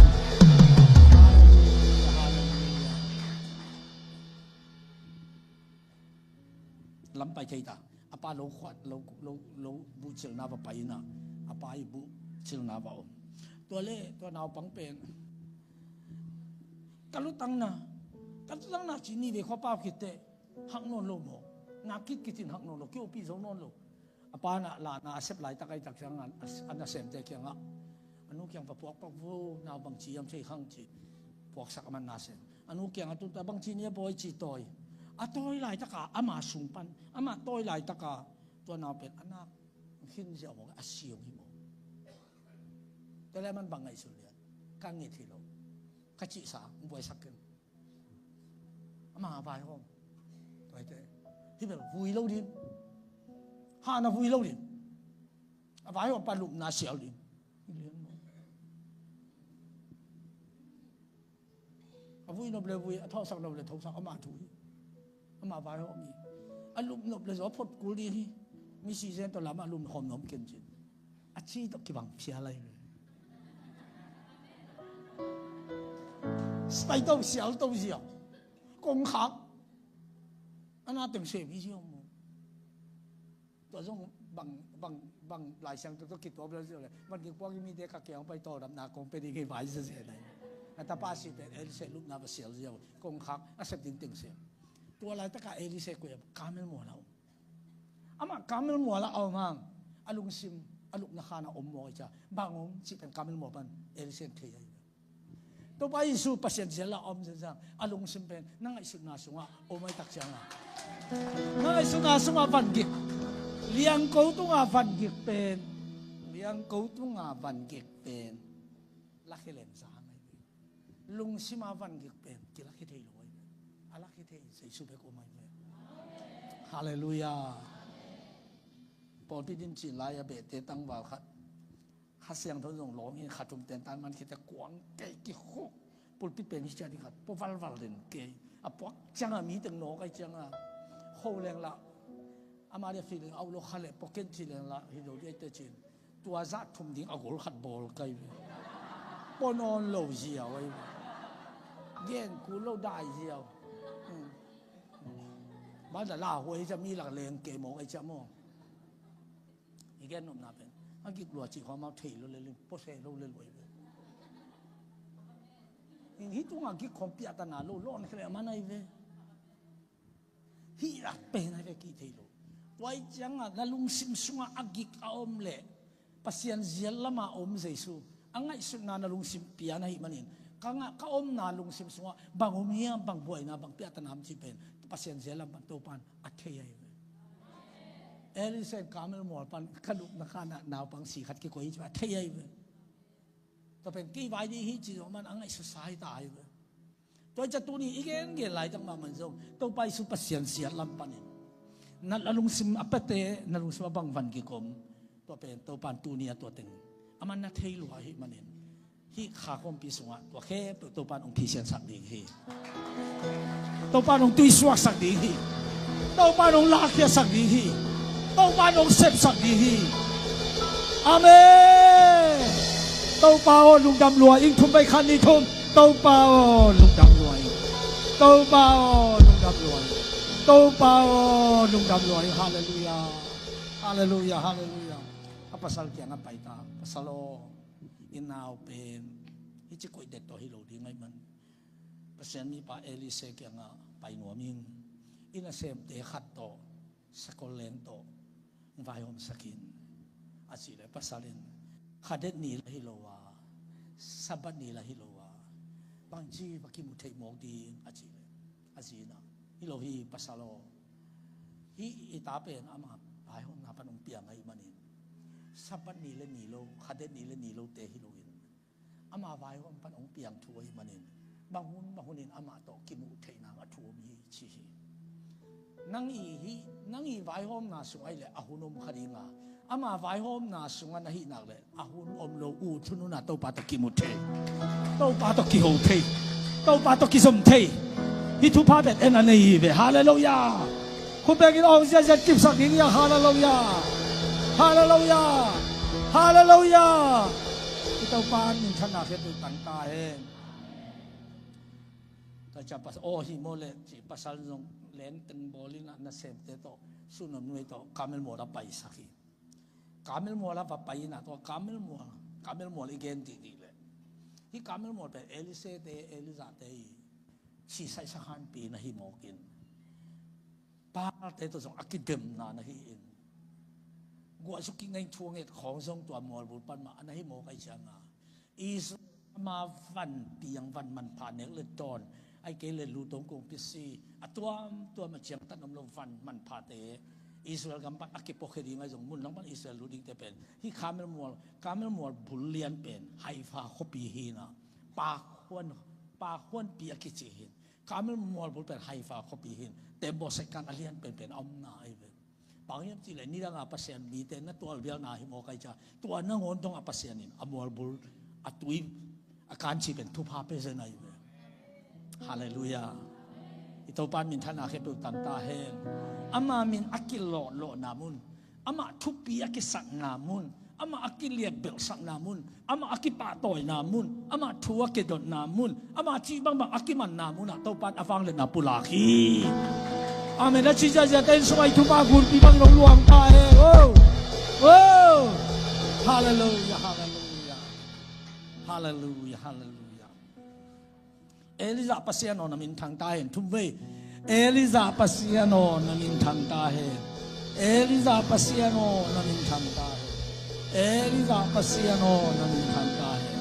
Lam pai thei ta. A pa lo khuat, lo, lo, lo buhcilna va pai ina, a pa i buhcilna va om. Tua le tua naupang pen ka lutangna, ka lutangna ci ni ve khua pau khit teh hak nawn lo maw? Na kit kit in hak nawn lo, kiopi zo nawn lo. A pa na la na a sep laitak ai tak ciangin a, a nasemte kiangah a nu kiang va puakpak vo, nau bangci hiam thei khang ci. Puaksak a man nasem. A nu kiangah tun ta bangci ni a bawi ci tawi. A tawi laitaka ama sung pan, ama tawi laitaka tua nau pen a nak khin ziau maw, a siam hi maw? Tua le a man bang ngaihsun lian? Ka nget hi lo. Ka cihsa buaisak ken. Ama vaihawm. Tua hi teh hi bel vui lo din. Hahna vui lo din. A vaihawm pa lupna sial din. A vui nop le vui, a thosak nop le thosak, ama thu hi. Ama vaihawm hi. A lup nop le zaw phot kul din hi. Misi zen tawh lam a lum khawm nuam ken cin. A ci tawh kibang phial ahi ve. Sipai to sial to ziau. Kongkhak. A na teng sem hi ziau maw? Tua zong bang, bang, bang Lai Siangtho tawh kituak bel ziau le. Van kik puak i mite ka kiang pai tawldamna kong pia ding hi vai zia zia nai. A tapa si pen Elisha lupna va sial ziau. Kongkhak a sep ding teng sem. Tua laitaka Elisha koi a Karmel mual a om. Amah Karmel mual a om hang a lungsim a lupna khan a om maw i cia. Bang om cih pen Karmel mual pan Elisha in thei ahi. Topa Jesu Pasian zial a om zenzang a lungsim pen na ngaihsutna sungah om ai tak cianga, na ngaihsutna sungah van gik, liangko tunga van gik pen, liangko tunga van gik pen lakhi leng zang ai ve. Lungsima van gik pen kilakhi thei lo ai ve. A lakhi thei Jesu bek om ai ve. Halleluiah. Pawlpi din cin lai a behte tangval khat Kha Siangtho zong lawng in kha thum ten tan man khite kuang kei kikhuk. Pulpit pen hi ciat ding khat pua valval den kei. A puak cianga mi teng nawk ai cianga kho leng lah. Ama dia fih leng au lo kha leh pua ken ci leng lah hi lo dia te cin. Tua zah thum ding a gol khat bawl kai ve. Pua nawn lo ziau ai ve. Gen kul lo dai ziau. Hmm. Mada la huai hi cia mi lak leng kei mawk ai cia maw? I gen nopna pen a gik lua cih khawm a thei lo le ling pose lo le luai ve. Hi tunga gik khawm piahtana lo lawn khe le a man ai ve. Hih lak pen ai ve kih thei lo. Tua i cianga na lungsim sunga a gik a om leh Pasian zial lama om Jesu a ngaihsutna na lungsim pian ahih manin ka ngah ka omna lungsim sungah bang om hiam, bang buaina, bang piahtana om cih pen Pasian zial lam pan Topan a thei ahi ve. Elisha in Karmel mual pan ka lupna khanah naupang si khat kikoi hi ci a thei ahi ve. Tua pen kei vai ding hi ci zong man a ngaihsutsa hi ta ahi ve. Tua hi cia tuni i gengen laitak mahmah zong Topa Jesu Pasian siat lam panin na, na lungsim a piate na lungsim a bang van gik om. Tua pen Topan tuni a tua teng a man na thei lua ahih manin hih kha khawmpi sungah tua khempeuh Topan hong phisiansak ding hi. Topan hong tuisuaksak ding hi. Topan hong lakkhiatsak ding hi. Topan hong sepsak ding hi. Amen. Topa aw lungdam lua ing. Thum bai khan ni thum. Topa aw lungdam lua ing. Topa aw lungdam lua ing. Topa aw lungdam lua ing. Halleluiah. Halleluiah. Halleluiah. A pasal kiangah pai ta. Pasal aw, i nau pen hici koih det tawh hi lo ding ahih man Pasian mipa Elisha kiangah pai nuam ing. I nasemte khat tawh sakol leng tawh vaihawmsak in a cih leh pasal in khadet ni lah hi lo a, Sabbath ni lah hi lo a bangci va kimu theih mawk ding a cih leh a zi in ah hi lo hi pasal aw. Hih i ta pen ama vaihawmna pan hong piang ahih manin Sabbath ni le ni lo, khadet ni le ni lote hi loin ama vaihawm pan hong piang thu ahih manin bang hun bang hunin amah tawh kimuh theih nang a thu om hi ci hi. Nang i hih, nang i vaihawmna sung ahih leh a hun om kha ding a, ama vaihawmna sungah na hih nak leh a hun om lo, ut hun hunah Topa tawh kimu thei, Topa tawh kiho thei, Topa tawh kizom thei. Hih thupha pen en a nei hi ve. Halleluiah. Khut bengin awng ziahziah kipsak ding hi a. Halleluiah. Halleluiah. Halleluiah. I Topa minthanna khempeuh tang ta hen. Tua ciang pasal, aw hi maw leh ci, pasal zong lenteng bawl in ah, nasemte tawh, Sunem nuai tawh Karmel mual ah paisak hi. Karmel mual ah va pai in ah, tua Karmel mual, Karmel mual i gen dihdih leh, hih Karmel mual pen Elisha te, Elijah te i sisaihsak hanpi na hi mawk in, Baalte tawh zong a kidemna na hi in, guah suk kingaih, thu a nget khawng zong tua mualbul pan mah a na hi mawk ahih ciangin, Israel ama van piang, van manpha, nek le dawn, ahih kei leh lu tawng kungpi si, a tuamtuam a ciangtan om lo van manphate Israel gam pan a kipuakhia ding ahi zong, mun lang pan Israel lut dingte pen hih Karmel mual, Karmel mualbul lian pen Haifa khuapi hi in ah, Paran, Paranpi a kici hi in, Karmel mualbul pen Haifa khuapi hi in, tembaw saikan a lian penpen a omna ahi ve. Bang hiam cih leh nidang a Pasian mite na tualbialna hi mawk ahih ciang, tua nangawn dong a Pasian in a mualbul, a tui, a kanci pen thupha pia zen ahi ve. Halleluiah. I Topa minthanna khempeuh tang ta hen. Ama min a kilawhlawhna mun, amah thupi a kisakna mun, amah a kiliatbelhsakna mun, amah a kipahtawina mun, amah thu a kidotna mun, amah cih bangbang a kimanna mun ah Topa in a vangliatna pulak hi. Amen. A ci ziahziahte inn sungah i thupha gunpi bangin hong luang ta hen. Oh! Oh! Halleluiah, halleluiah. Halleluiah, halleluiah. Elijah Pasian aw, na min thang ta hen. Thum vei. Elijah Pasian aw, na min thang ta hen. Elijah Pasian aw, na min thang ta hen. Elijah Pasian aw, na min thang ta hen.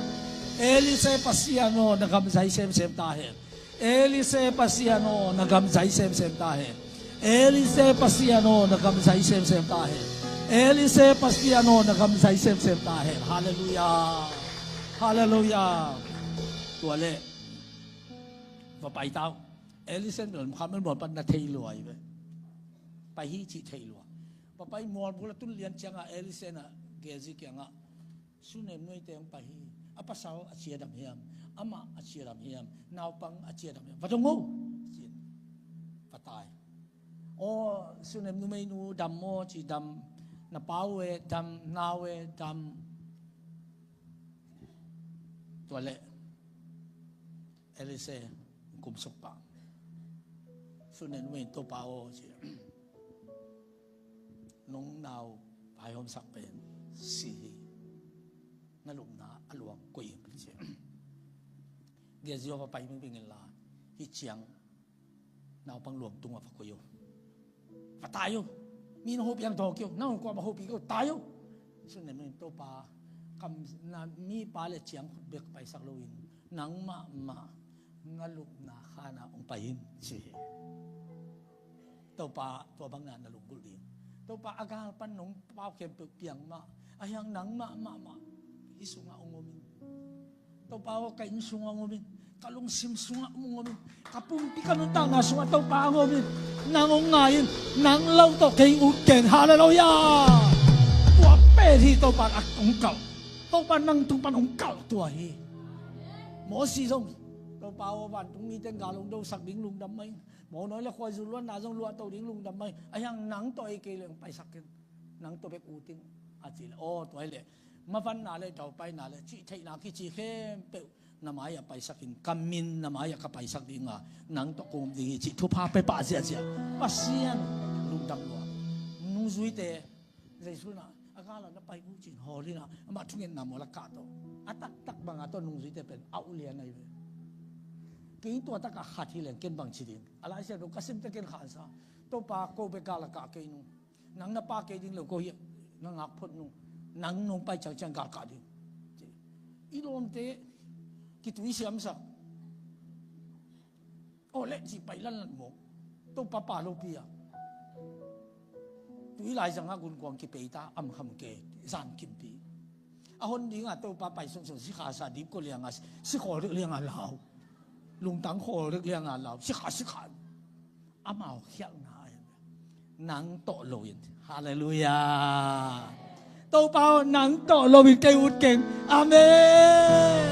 Elisha Pasian aw, na gam zai semsem ta hen. Elisha Pasian aw, na gam zai semsem ta hen. Elisha Pasian aw, na gam zai semsem ta hen. Elisha Pasian aw, na gam zai semsem ta hen. Halleluiah. Halleluiah. Tua leh va pai ta uh. Elisha in Karmel mual pan na thei lua hi ve. Pai hi cih thei lua. Va pai, mualbul a tun lian ciangin Elisha in Gehazi kiangah, Sunem nuaite hong pai hi. A pasal a ci a dam hiam? Amah a ci a dam hiam? Naupang a ci a dam hiam? Va dong o, ci in. Va tai. Aw, Sunem numeinu dam maw, ci, dam. Na pa uh e, dam. Nau e, dam. Tua leh Elisha kum suk pah. Sunem numei in, Topa aw, ci, nong nau vaihawmsak pen si hi. Na lupna a luang koih hi, ci. Gehazi aw, va pai mingping inla, hih ciang naupang luang tungah va koih o. Va tai o. Mi in hong hopih hang thawk hi o. Nang hong kuamah hopih kei o, tai o. Sunem in, Topa, kam, na mipa le ciangkhut bek paisak loin, nang mahmah na lupna khanah hong pai in, ci hi. Topa, tua bangin na lunggulh ding. Topa, a gal pan nong pau khempeuh piang mah, ahi hang nang mahmah mah hih sungah hong om in. Topa aw, ka inn sungah hong om in. Ka lungsim sungah hong om in. Ka pumpi, ka nuntakna sungah Topa hong om in. Nang hong ngai in. Nang lo tawh kei ut keng. Halleluiah. Tua pen hi Topa in a hong kalh. Topa in nang tung pan hong kalh tua hi. Moses zong, Topa aw, vantung mite in gal hong dosak ding lungdam mah ing. Mawhnawi le khuaizu luanna zong luahto ding lungdam mah ing. Ahi hang nang tawh, ei kei leh hong paisak keng. Nang tawh bek ut ing, a cih leh, aw, tua hi leh mavanna le daupaina le cihtheihna kici khempeuh na mai-ah paisak in, ka min na mai-ah ka paisak ding a, nang tawh kong om ding hi, cih thupha pia pah ziahziah. Pasian lungdam lua. Nungzuite, Jesu in a gal ah na pai uh, ci-in hawl in a, amah thungetna mual ah kahto. A taktak bang a, tua nungzuite pen a ulian ahi ve. Kei tua tak a khat hi leng ken bang ci ding. A Lai Siangtho ka sim teh ken khansa. Topa, ko bek gal ah kah kei nung. Nang na pha kei ding leh ko hiah na ngak phot nung. Nang nong pai ciangciang gal kah ding. I lawmte kituisiamsak. Aw leh, ci pai lanlan mawk. Topa pha lopi a, tui laizang ah gunkuang kipei ta, am kham ke, zan kimpi. A hon ding a Topa pai sungsun, sikha sa dip ko liang a, sikhawl rek liang a lau. Lungtang khawl rek liang a lau. Sikha, sikha. Amau khialhna ahi. Nang tawh loin. Halleluiah. Topa aw, nang tawh loin kei ut keng. Amen.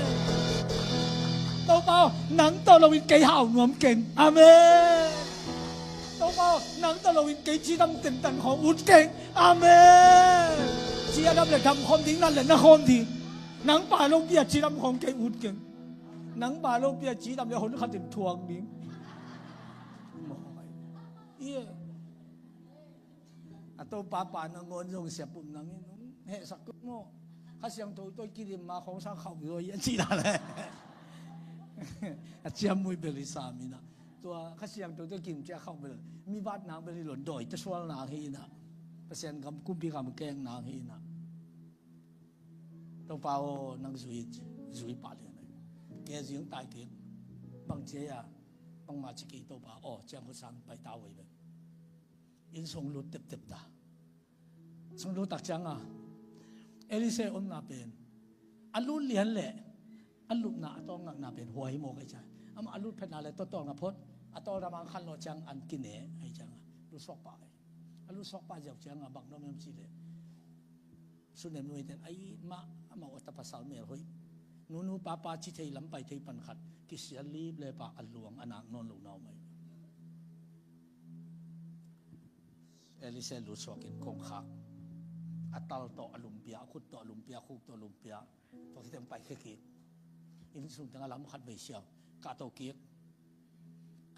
Topa aw, nang tawh loin kei hau nuam keng. Amen. Topa aw, nang tawh loin kei cidam tentan khawng ut keng. Amen. Cidam le dam khawm ding, nat le na khawm ding. Nang pa lo pia cidam khong kei ut keng. Nang pa lo pia cidam le hon khat in thuak ding. Maw. Ie. A Topa pa nangawn zong siap um nang in hong hehsak kut maw. Kha Siangtho tawh kidim ma khong sang khauh zaw hi a ci ta le. A ciammui bel hi sam hi na. Tua Kha Siangtho tawh kidim ciah khauh bel mi vat nang bel hi lo, dawi tasual nang hi na. Pasian gam, kumpi gam keng nang hi na. Topa aw, nang zui, zui pah lian ai. Kei zing tai kik. Bang cia a, bangmah ci kei Topa aw, ciang ko sang pai ta wei bel. Inn sung lut teptep ta. Sung lut tak ciang a, Elisha omna pen a lut lian leh a lupna a tawng ngakna pen huai hi maw kai ciang. Amah a lut phetna leh tawtawl nga phot, a tawl ramang khan lo ciang an kine ai ciang a, lut suak pah ai. A lut suak pah ziau ciang a bang nuam hiam ci leh, Sunem nuai ten ai mah, amah a ta pasal mel hoih, nunu papa ci thei lam pai thei pan khat kisial lip le pa a luang a nak nawn lo nau mai. Elisha lut suak in kong khak. A tal tawh a lumpia, a khut tawh a lumpia, a khuk tawh a lumpia. Tua khit teng pai khia kik. Inn sung teng a lam khat vei siau. Ka to kik.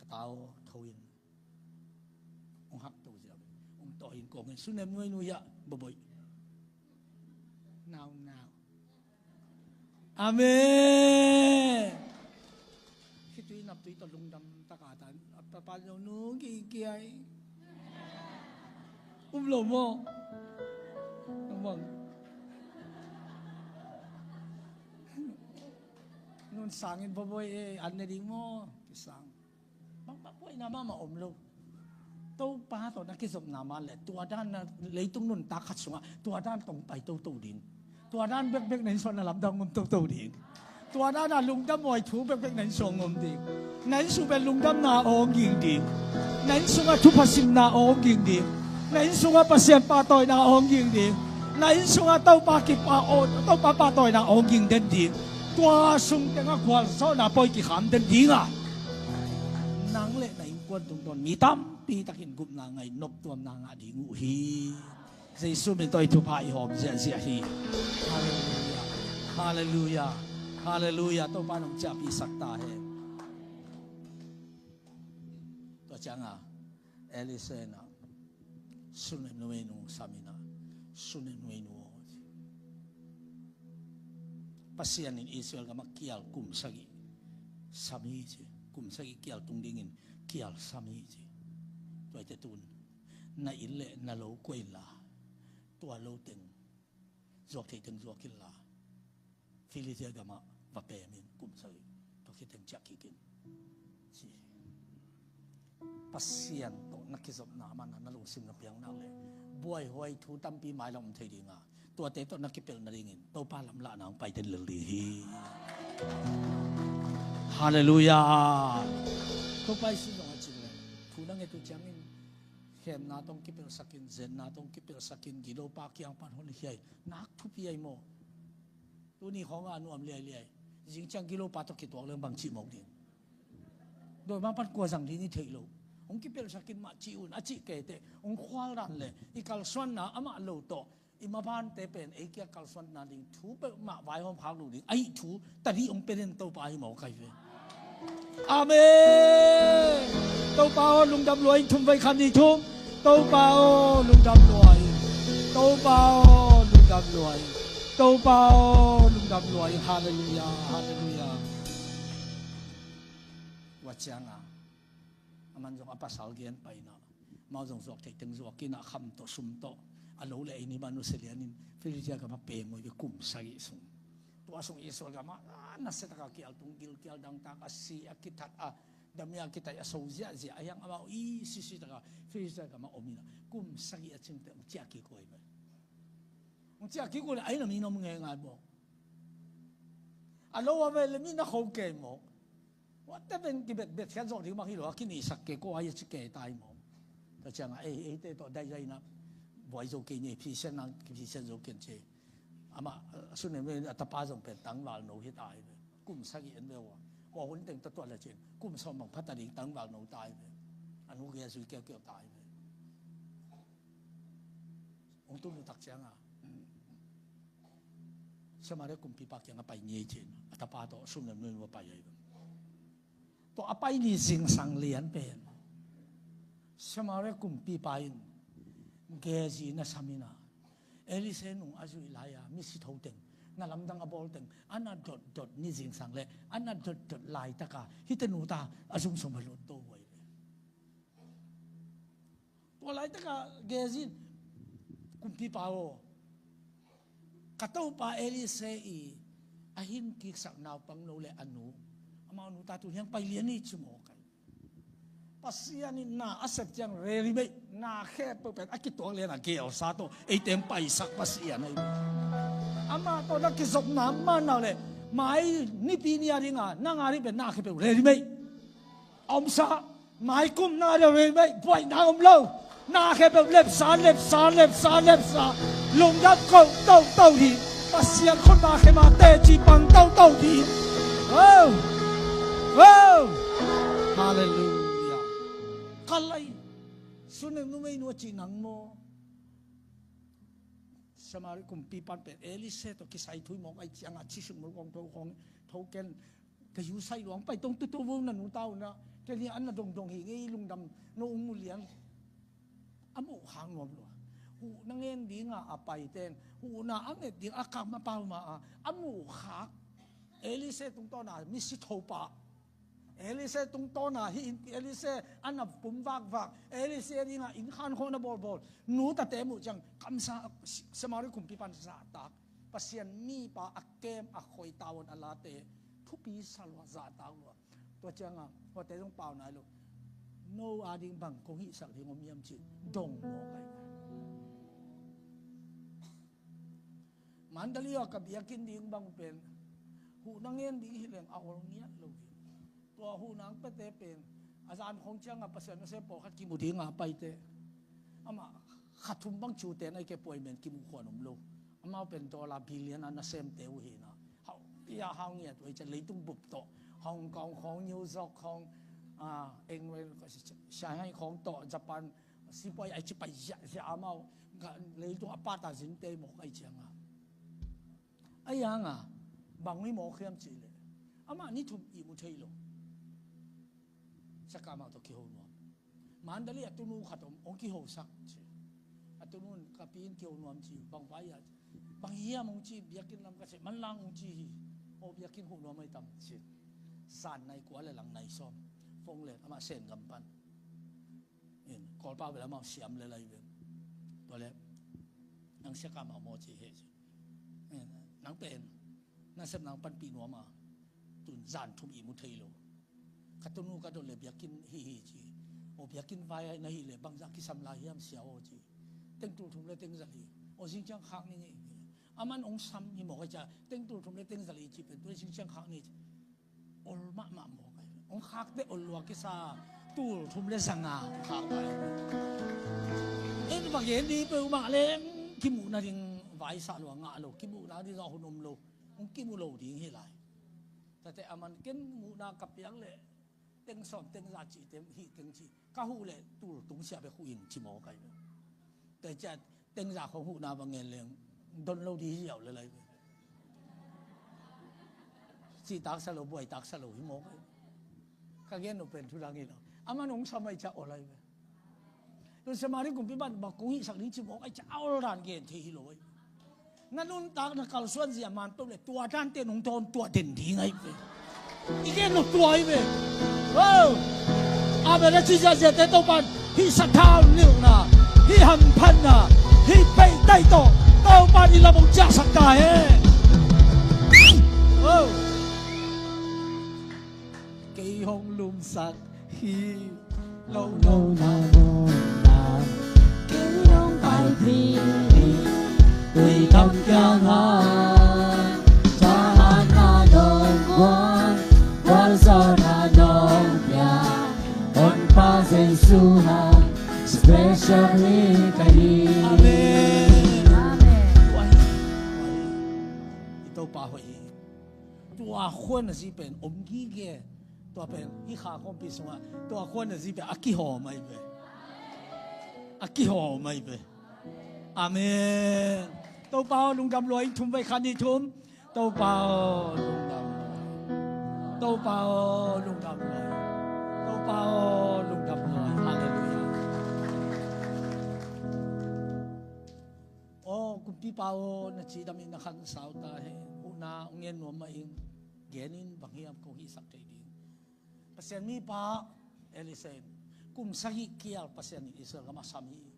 Ka tau tho in. Ong hak to ziau. Ong to in kong in. Sunem nuai nuai a. Baboih. Nau nau. Amen. Khitui naptui tawh lungdam taka tan a papa zong nu kikiai. Um lo maw? Nang bang nun sangin baboih e, an ne ding maw? Kisang. Bang, bang, buaina mahmah om lo. Topa tawh na kizopna man leh tua dan na leitung nuntak khat sungah tua dan tawh pai toto ding. Tua dan bekbek na inn sungah na lamdang om toto ding. Tua dan a lungdam huai thu bekbek na inn sung om ding. Na inn sung pen lungdamna awng ging ding. Na inn sungah thupha simna awng ging ding. Na inn sungah Pasian pahtawina awng ging ding. Na inn sungah Topa kipa aw, Topa pahtawina awng ging den ding. Tua sung tengah khualsawhna pawi kikham den ding a, nang le na innkuan tungtawn mi tampi takin gupna ngah, noptuamna ngah ding uh hi. Jesu min tawh i thupha i hawm ziahziah hi. Halleluiah. Halleluiah. Halleluiah. Topa nong ciahpihsak ta hen. Tua ciangah Elisha in ah, Sunem nuai nu sam in ah, Sunem nuai nu aw, ci. Pasian in Israel gamah kial kum sagih sam hi, ci. Kum sagih kial tung dingin kial sam hi, ci. Tua ahih teh tun na inn le na lo kuai inla, tua lo teng zuak theih teng zuak inla, Filistia gamah va pem in, kum sagih. Tua khit teng ciah kik in, ci. Pasian tawh na kizopna man a na lungsim na piak nak leh buaihuai thu tampi mailam om thei ding a, tuate tawh na kipelh nadingin Topa lamlahna hong pai den lel ding hi. Halleluiah. Topa Jesu zong a cih leh thu na nget uh ciangin khemna tawh kipelhsak in, zenna tawh kipelhsak in, gilopa kiang pan honkhia in, nak thupi ahi maw? Tuni khawngah a nuam liailiai. Zing ciang gilopa tawh kituak leng bang cih mawk ding? Dawimangpa'n kua zang ding i theih loh. Hong kipelhsak in mah ci un, a cih kei teh hong khual dan leh i kalsuanna amah lo tawh i mabante pen ei kia kalsuanna ding thu peuhmah vaihawm khak lo ding ahih thu tadi hong pia den Topa hi mawk ahi ve. Amen. Topa aw, lungdam lua in, thum vei khat nih thum. Topa aw, lungdam lua in. Topa aw, lungdam lua in. Topa aw, lungdam lua in. Halleluiah, halleluiah. Tua ciangah aman zong a pasal gen pai in ah, amau zong zuak theih teng zuak in ah, kham tawh sum tawh a lo le ei nih mah nusia lian in Filistia gamah pem uh hi ve, kum sagih sung. Tua sung Israel gamah, ah, nasia taka kial tung, gilkial dangtak, a si, a kithat, a damia kitaih, a so ziahziah, a hiang amau i sisi taka Filistia gamah om in ah, kum sagih a cing teh hong ciah kik uh hi ve. Hong ciah kik uh leh a inn a mi na om ngeingai maw? A lo a ve leh mi na kho kei maw? Tua teh pen kibetbet khiat zawh ding bang hi lo a, kinihsak kei, kua hi a ci kei ta hi maw? Tua ciangah ei, eite tawh daizai in ah buai zo kei ni, phisian nang kiphisian zo kei in ci. Amah, Sunem a tapa zong pen tangvalno hi ta hi ve. Kum sagih en ve ua. Kua hun teng tawh tuat le cin kum sawm bang pha ta ding tangvalno ta hi ve. A nu gei a zui kiaukiau ta hi ve. Hong tun uh tak ciangah, hmm, Samaria kumpipa kiangah pai ni ei ci-in a tapa tawh sum le nui nuam a pai ahi. Tua a pai ni zingsang lian pen Samaria kumpipa in Gehazi na sam in a, Elisha nung a zuih lai-a misitho teng, na lamdang a bawl teng a na dotdot ni zingsang le a na dotdot laitaka hihte nu ta a zumsum a lut to uh ahi ve. Tua laitaka Gehazi in, "Kumpipa aw, ka topa Elisha i a hin kiksak naupang no le a nu, amau nu ta tun hiang pai lian ni," ci mawk ahi. Pasian in na a sep ciang rel hi mei, na khempeuh pen a kituak lian a gelsa tawh eite hong paisak Pasian ahi. Amah tawh na kizopna man nau le mai nipi ni a dinga na ngah ding pen na khempeuh rel hi mei. A omsa, mai kum na deuh rel mei, buaina om lo. Na khempeuh lepsa, lepsa, lepsa, lepsa. Lungdam ko toto hi. Pasian khut na khem a teci pang toto hi. Oh. Oh. Halleluiah. Ka lai. Sune numei nu a ci nang maw? Samaria kumpipa pen Elisha tawh kisai thui mawk ahi cianga ci suk mul kong tho kong tho ken. Ka yu sai luang pai tong tutu vung na nu ta uh na. Ken hi an na dongdong hi ngei lungdam no ung mu lian. A muh khak nuam lua. Huhna ngen dinga a paiten huhna a nget ding a kam a pau ma a, a muh khak. Elisha tungtawna misithopa, Elisha tungtawna hi in, Elisha a na pum vakvak, Elisha dinga inn khan khawh na bawlbawl. Nu tate muh ciang kamsa. Samaria kumpipan zahtak. Pasian mipa a kem a khoi tawh a late thupi sa lua, zahtak lua. Tua cianga huate zong pau nai lo. No a ding bang kong hihsak ding om hiam ci dong mawk ahi. Mandalay a ka biakinn ding bang pen huhna ngen ding hileng a ol ngiat lo hi. Tua huhna ang pete pen a zan khong cianga Pasian nasem pawlkhat kimu dinga paite. Amah kha thum bang cute na i ke puai men kimu khuan om lo. Amau pen dollar billion a nasemte uh hi na. Hau pia hau ngiat uh hi cia leitung bup tawh. Hong Kong khong, New York khong, ah, England, Shanghai khong tawh, Japan, sipuai ai ci pai ziahziah amau. Leitung a pata zinte mawk ai cianga. A ianga bang ui mawk hiam cih leh amah ni thum ihmu thei lo. Siakam ah tawh kiho nuam. Mandalay a tunu khat om, hong kihosak ci. A tunu in ka pi in kiho nuam ci, bang vai a ci. Bang hiam hong ci, biakinn lam ka ci, manlang hong ci hi. Aw biakinn huh nuam ai tam ci. Zan nai kua le lang nai sawm. Phone le amah Sen gam pan. In, Kawlpau bel amau siam le lai ven. Tua le nang siakam ah maw ci he ci. In, nang pen nasep nang panpih nuam a, tun zan thum ihmu thei lo. Ka tunu ka dot le biakinn hi hi ci. Aw biakinn vai ai na hi le bangzah kisam lai hiam sia aw ci. Teng tul thum le teng zali. Aw zing ciang khak ni ngi. Aman ong sam hi mawk ai cia. Teng tul thum le teng zali ci pen tua zing ciang khak ni ci. Ol mahmah mawk ai. Ong khakte ol lua kisa. Tul thum le zanga khak ai. En bang gen di peuhmah le kimuhna ding vaisa lua ngah lo. Kimuhna ding zah hun om lo. Ong kimu lo ding hi lai. Tate aman ken muhna ka piak le teng sawm teng za ci tem hi teng ci. Ka huh le tul tung sia bek huh in ci mawk ai. Tua ciat teng za khong huhna bang ngen leng don lo di hi ziau le lai ve. Cih taksa lo, buai taksa lo hi mawk ai. Ka gen lo pen thu dang hi lo. Aman ong sam ai cia ol ai ve. Tun Samaria kumpipan bang kong hihsak ding ci mawk ai cia a ol dan gen thei hi lo ai. Na nuntak na kalsuan zia man peuh le tua dante nong dawn tua den ding ahi ve. I gen lo tua ahi ve. Oh. Amen a ci ziaziate Topan hih sathau nilhna, hih hamphatna, hih peihtaih tawh Topan i lam hong ciahsak ta hen. Oh. Kei hong lumsak hi lo lo na nong na. Kei hong paipih hi tui kam kiang ha. Tahan na nong guan, guan zaw na nong pia. Honpa Jesu ha, special hi ka hi. Amen. Amen. I Topa hoih hi. Tua khuan a zi pen om gige. Tua pen hih kha khawmpi sungah tua khuan a zi pen a kihawm ahi ve. A kihawm ahi ve. Amen. Topa aw lungdam lua in thum vai khan ni thum. Topa aw, lungdam luai. Topa aw, lungdam luai. Topa aw, lungdam luai. Halleluiah. Aw kumpipa aw, na cidam in na khansau ta hen. Huhna hong ngen nuam mah ing. Gen in, bang hiam kong hihsak thei ding. Pasian mipa Elisha in kum sagih kial Pasian in Israel gam a sam hi.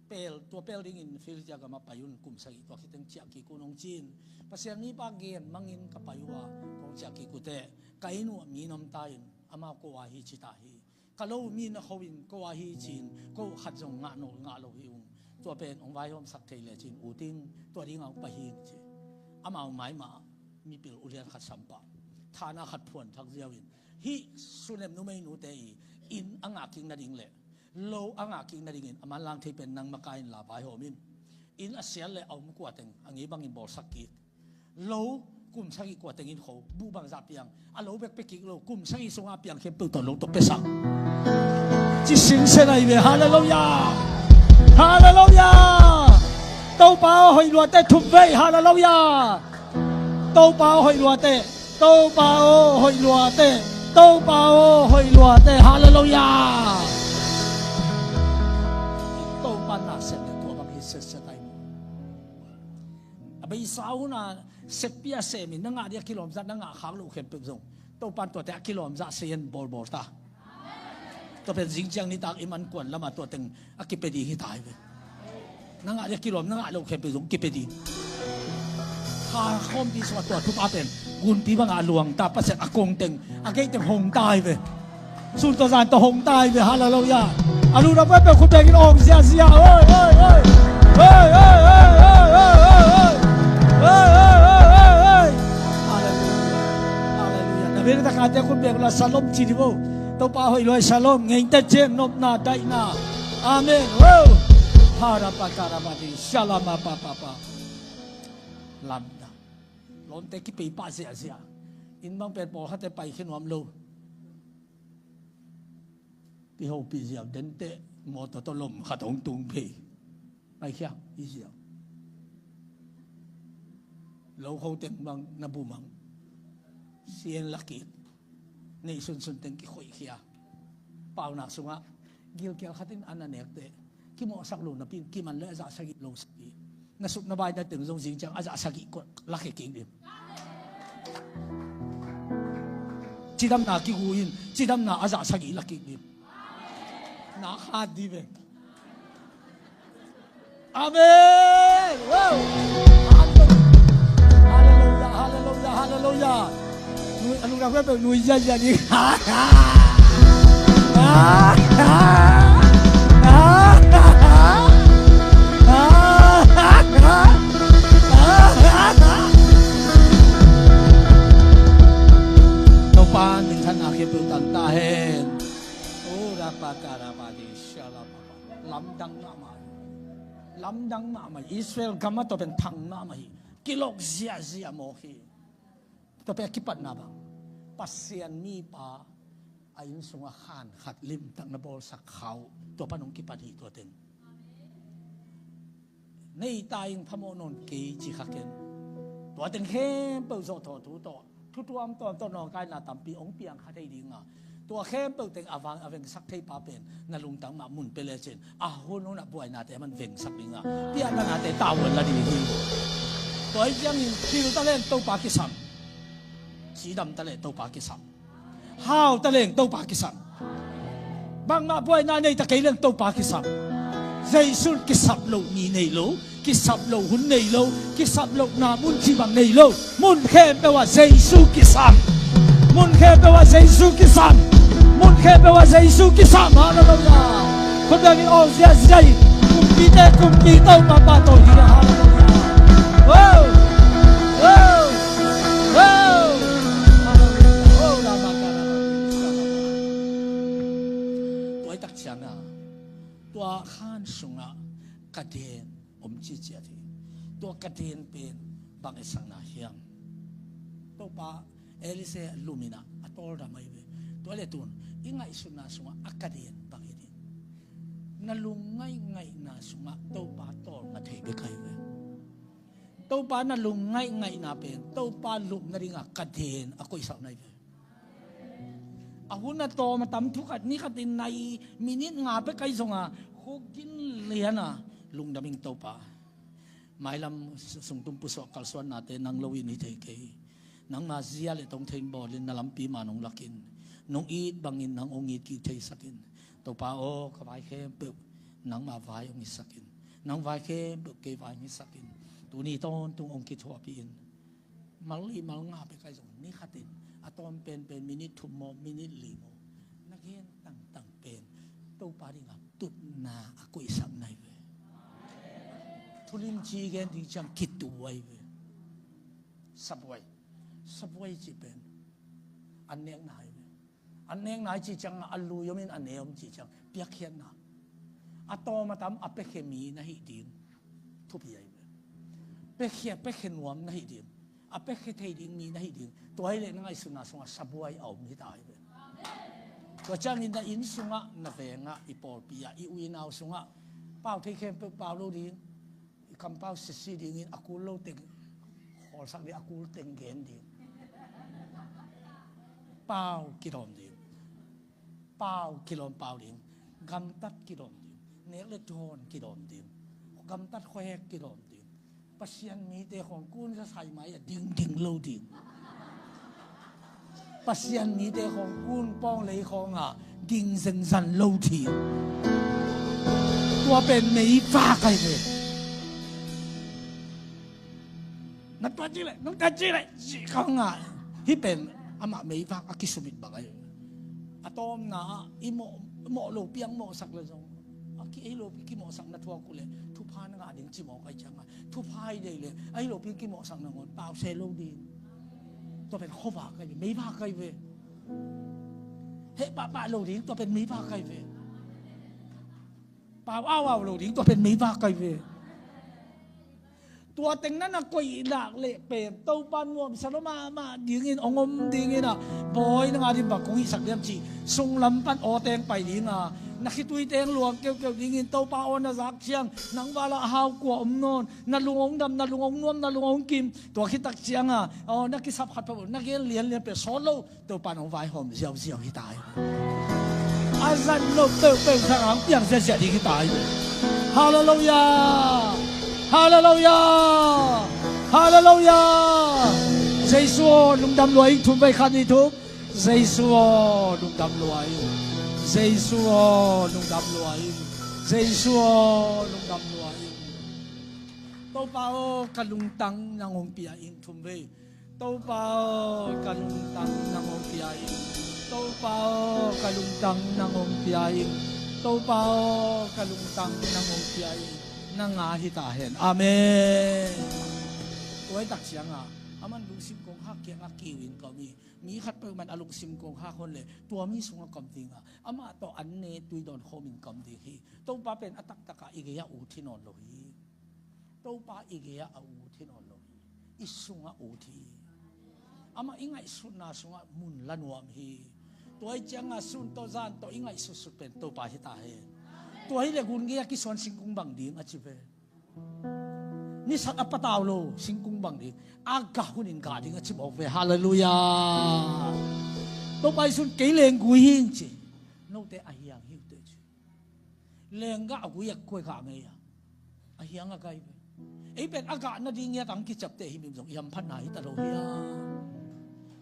Pel, tua pel dingin Filistia gam a pai un, kum sagih, tua khit teng ciah kik un hong ci in. Pasian mipa gen mangin ka pai uh a, kong ciah kik uh teh ka inn uh ah mi na om ta in, amau ko a hi ci ta hi. Ka lo uh mi na kho in, ko a hi ci in, ko uh khat zong ngah nawn ngah lo hi ung. Tua pen hong vaihawmsak thei lecin ut ing, tua dingah hong pai hi ing ci. Amau mai mah mipil ulian khat sam pah, thana khat phuan thak ziau in, hih Sunem numei nute i inn a ngah kik nading le lo a ngah kik nadingin a manlang thei pen nang makaih in la vaihawm in. Inn a sial le a om kua teng a ngei bangin bawlsak kik. Lo kum sagih kua teng in kho, buh bangzah piang, a lo bek pia kik lo, kum sagih sungah piang khempeuh tawh lo tawh piasak. Ci singsen ahi ve. Halleluiah. Halleluiah. Topa aw hoih luate thum vei. Halleluiah. Topa aw hoih luate. Topa aw hoih luate. Topa aw hoih luate. Halleluiah. Topa na sem le tua bang hi sese tai mu. A beisa hun a seppih a semin na ngah dih a kilawmzah na ngah khak loh khempeuh zong Topan tuate a kilawmzah sei en bawlbawl ta. Tua pen zingciang nitak i man kuan lamah tua teng a kipia ding hi ta hi ve. Na ngah dih a kilawm na ngah loh khempeuh zong kipia ding. Kha khawmpi sungah tua thupha pen gunpi bangah a luang ta, Pasian a kong teng a gei teng hong ta hi ve. Sun tawh zan tawh hong ta hi ve. Halleluiah. A luna peuhpeuh khut bengin awng ziahziah. Oi, oi, oi. Oi, oi, oi. Halleluiah. Halleluiah. Na vei na takate khut beng la shalom ci dih vo. Topa hoih luai, shalom. Ngeinte cen nopna daihna. Amen. Wow. Harapa karabati shalama pa pa pa. Lamdang. Lawmte kipei pah ziahziah. Inn bang pen pawlkhatte paikhia nuam lo. Pi hopih ziau denteh mawtaw tawh lom khat hong tung phei. Paikhia i ziau. Lo kho teng bang na bu mang. Sien lakik. Neih sunsun teng kikhoihkhia. Paunak sungah gilkial khatin an a nekte kimawhsak lo napi in kiman le a zah sagih lo sagih. Na suk na bai na teng zong zing ciang a zah sagih kua lakhia kik ding. Cidamna kigu in cidamna a zah sagih la kik ding. Na khat dih ve. Amen. Wow. Halleluiah, halleluiah, halleluiah. Nui, a lungdam peuhpeuh nui ziahziah ding. Topa minthanna khempeuh tang ta hen. Lamdang mahmah hi. Lamdang mahmah hi. Israel gam a tua pen thang mahmah hi. Kilok ziahziah mawk hi. Tua pen a kipatna bang, Pasian mipa a inn sungah khan khat limtak na bawlsak kha uh, tua pan hong kipat hi tua teng. Nei ta ing, phamawh nawn kei ci kha ken. Tua teng khempeuh zawh thawh thu tawh, thu tuamtuam tawh nawngkaina tampi hong piang kha thei ding a, tua khempeuh teng a vang a vengsak thei pa pen na lungtang mah mun pia lecin a hun hunah buainate man vengsak ding a, piakna nate tavuan la ding hi. Tua hi ciangin pil ta leng Topa kisam, cidam ta leng Topa kisam. Hau ta leng Topa kisam. Bangmah buaina nei ta kei leng Topa kisam. Jesu in kisap loh ni nei lo, kisap loh hun nei lo, kisap loh na mun cih bang nei lo. Mun khempeuh ah Jesu kisam. Mun khempeuh ah Jesu kisam. Mun khempeuh ah Jesu kisam. Halleluiah. Khut bengin aw ziahziah in, kumpite kumpi Topa pa tawh hi. Halleluiah. Wow. Wow. Tua i tak ciangin ah, tua khan sungah ka den om ciciat hi. Tua ka den pen bang i sakna hiam? Topa Elisha lum in ah a tawldam ahi ve. Tua le tun i ngaihsutna sungah a ka den bang hi ding? Na lung ngaihngaihna sungah Topa tawlnga thei bek ahi ve. Topa na lungngaih ngaihna pen Topa lupna dingah ka den a koihsak na hi ve. A hun a tawm a tam thu khat ni khatin nai minit nga pek ahi zongah khuk gin liana lungdam ing Topa. Mailam sungtum pusuah kalsuannate nang lo in hi thei kei. Nangma zia le tong thei in bawlin na lampi ma nong lakin, nong it bangin nang hong it kik theisakin. Topa aw, ka vai khempeuh nangma vai hong hisakin. Nang vai khempeuh kei vai hong hisakin. Tuni tawntung hong kithuahpih in. Mal li mal nga pek ahi zong ni khatin a tawm penpen minit thum maw, minit li maw, na gen tangtang pen Topa dingah tutna a koihsak na hi ve. Thulimci gen ding ciang kitu ahi ve. Sabuai. Sabuai cih pen an nekna hi ve. An nekna hi cih ciang a lui om in a ne om cih ciang piakkhiatna. A tawm a tam a piakhia mi na hih ding thupi ahi ve. Piakhia, piakhia nuam na hih ding, a piakhia thei ding mi na hih ding. Tua hi leh na ngaihsutna sungah sabuai a om hi ta hi ve. Tua ciangin na inn sungah, na vengah, i pawlpi ah, i u i nau sungah pau thei khempeuh pau lo ding. I kampau sisi dingin a kul lo teng khawlsak ding, a kul teng gen ding. Pau kidawm ding. Pau kilawm pau ding. Gamtat kidawm ding. Nek le dawn kidawm ding. Gamtat khuahek kidawm ding. Pasian mite khawng kun zasai mai a dingding lo ding. Pasian mite khawng kun pawng lei khawngah ding zenzan lo ding. Tua pen meivak ahi ve. Na tua ci le, nong tua ci le, ci khawngah hih pen amah meivak a kisumit bang ahi ve. A tawmna ah i mawh, mawh lopi ang mawhsak le zong a ki, ei lopi kimawhsakna thuak uh le thupha na ngah ding ci mawk ahi ciangah, thupha i deih le a hi lopi kimawhsak nangawn pau se lo ding. Tua pen khuavak ahi ve, meivak ahi ve. Heh pahpah lo ding, tua pen meivak ahi ve. Pau au au lo ding, tua pen meivak ahi ve. Tua teng na na koih lak leh pen Topa nuamsa lo mahmah dingin hong om dingin ah, bawi na ngah ding bang kong hihsak diam cih sunglam pan aw teng pai dinga, na khitui teng luang keukeu dingin Topa aw na zak ciang nang vala a hau kua om nawn. Na lung hong dam, na lung hong nuam, na lung hong kim. Tua khit tak cianga aw na kisap khat peuh, na gen lianlian peuh sawt lo. Topa in hong vaihawm ziauziau hi ta hi. A zat loh peuhpeuh sang hong piang ziahziah ding hi ta hi. Halleluiah. Halleluiah. Halleluiah. Jesu aw lungdam lua ing. Thum vei, khat, nih, thum. Jesu aw lungdam lua ing. Jesu aw lungdam lua ing. Jesu aw lungdam lua ing. Topa aw, ka lungtang nang hong pia ing. Thum vei. Topa aw, ka lungtang nang hong pia ing. Topa aw, ka lungtang nang hong pia ing. Topa aw, ka lungtang nang hong pia ing. Nang a hi ta hen. Amen. Tua hi tak cianga aman lungsim kong hak kiangah kiu in ka om hi. Mi khat peuh man a lungsim kong hak hon le tua mi sungah ka om dinga, amah tawh an ne tui dawn khawmin ka om ding hi. Topa pen a taktakah i gei-ah ut hi nawn lo hi. Topa i gei-ah a ut hi nawn lo hi. I sungah ut hi. Amah i ngaihsutna sungah mun la nuam hi. Tua hi cianga sun tawh zan tawh i ngaihsutsut pen Topa hi ta hen. Tua hi le gun gei-ah kisuan singkung bang ding a ci ve. Nisak a patau lo singkung bang ding. A gah hunin gah ding a ci mawk ve. Halleluiah. Topa i sun kei lenggui hi in ci. Note a hiang hi uh teh ci. Lenggah a gui a koi gah ngei a, a hiang a gai ve. Ei pen a gah nading hiat ang kiciapteh himhim zong i hamphatna hi ta lo hi a.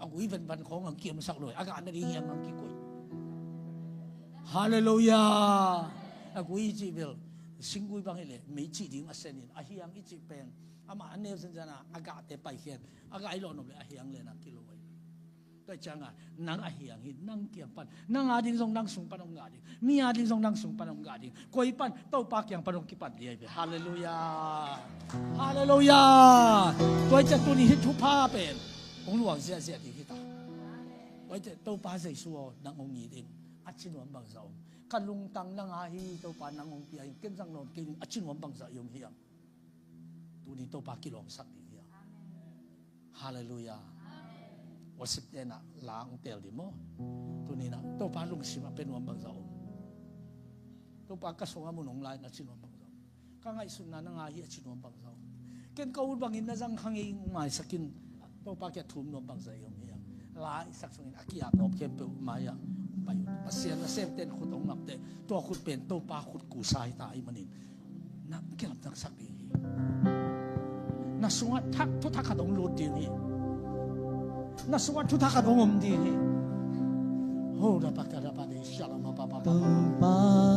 A gui venvan khawng ang kiamsak lo hi, a gah nading hiang ang kikoi. Halleluiah. A gui i cih bel singgui bang hi leh mei cih ding a senin, a hiang i cih pen amah a neu zenzen a, a gahte paikhian, a gah i lawh nop leh a hiang len a kilo ahi. Tua cianga nang a hiang hi, nang kiang pan, nang a ding zong nang sung pan hong ngah ding, mi a ding zong nang sung pan hong ngah ding, koi pan, Topa kiang pan hong kipan ding ahi ve. Halleluiah. Halleluiah. Tua hi ciah tuni hih thupha pen hong luang ziahziah ding hi ta. Tua hi ciah Topa Jesu aw nang hong it in, a ci nuam bangzah om. Ka lungtang nang a hi, Topa nang hong pia in, ken zang nawn kei ning, a ci nuam bangzah i om hiam? Tuni Topa kilawmsak ding hiam? Halleluiah. Worship te'n ah la hong teel ding maw? Tuni-in ah Topa lungsim a pia nuam bangzah om? Topa ka sungah mun hong la in a ci nuam bangzah om? Ka ngaihsutna nang a hi a ci nuam bangzah om? Ken ka ut bangin na zang kha ngei, maisak in. Topa kiang thum nuam bangzah i om hiam? Laisak sungin a ki-ap nop khempeuh mai-ah pai un. Pasian nasemten khut hong ngapteh, tua khut pen Topa khut kusa hi ta ahih manin na kilamdangsak ding hi. Na sungah thak, thuthak khat hong lut ding hi. Na sungah thuthak khat hong om ding hi. Ho da pa ka da pa de shalom pa pa pa pa. Topa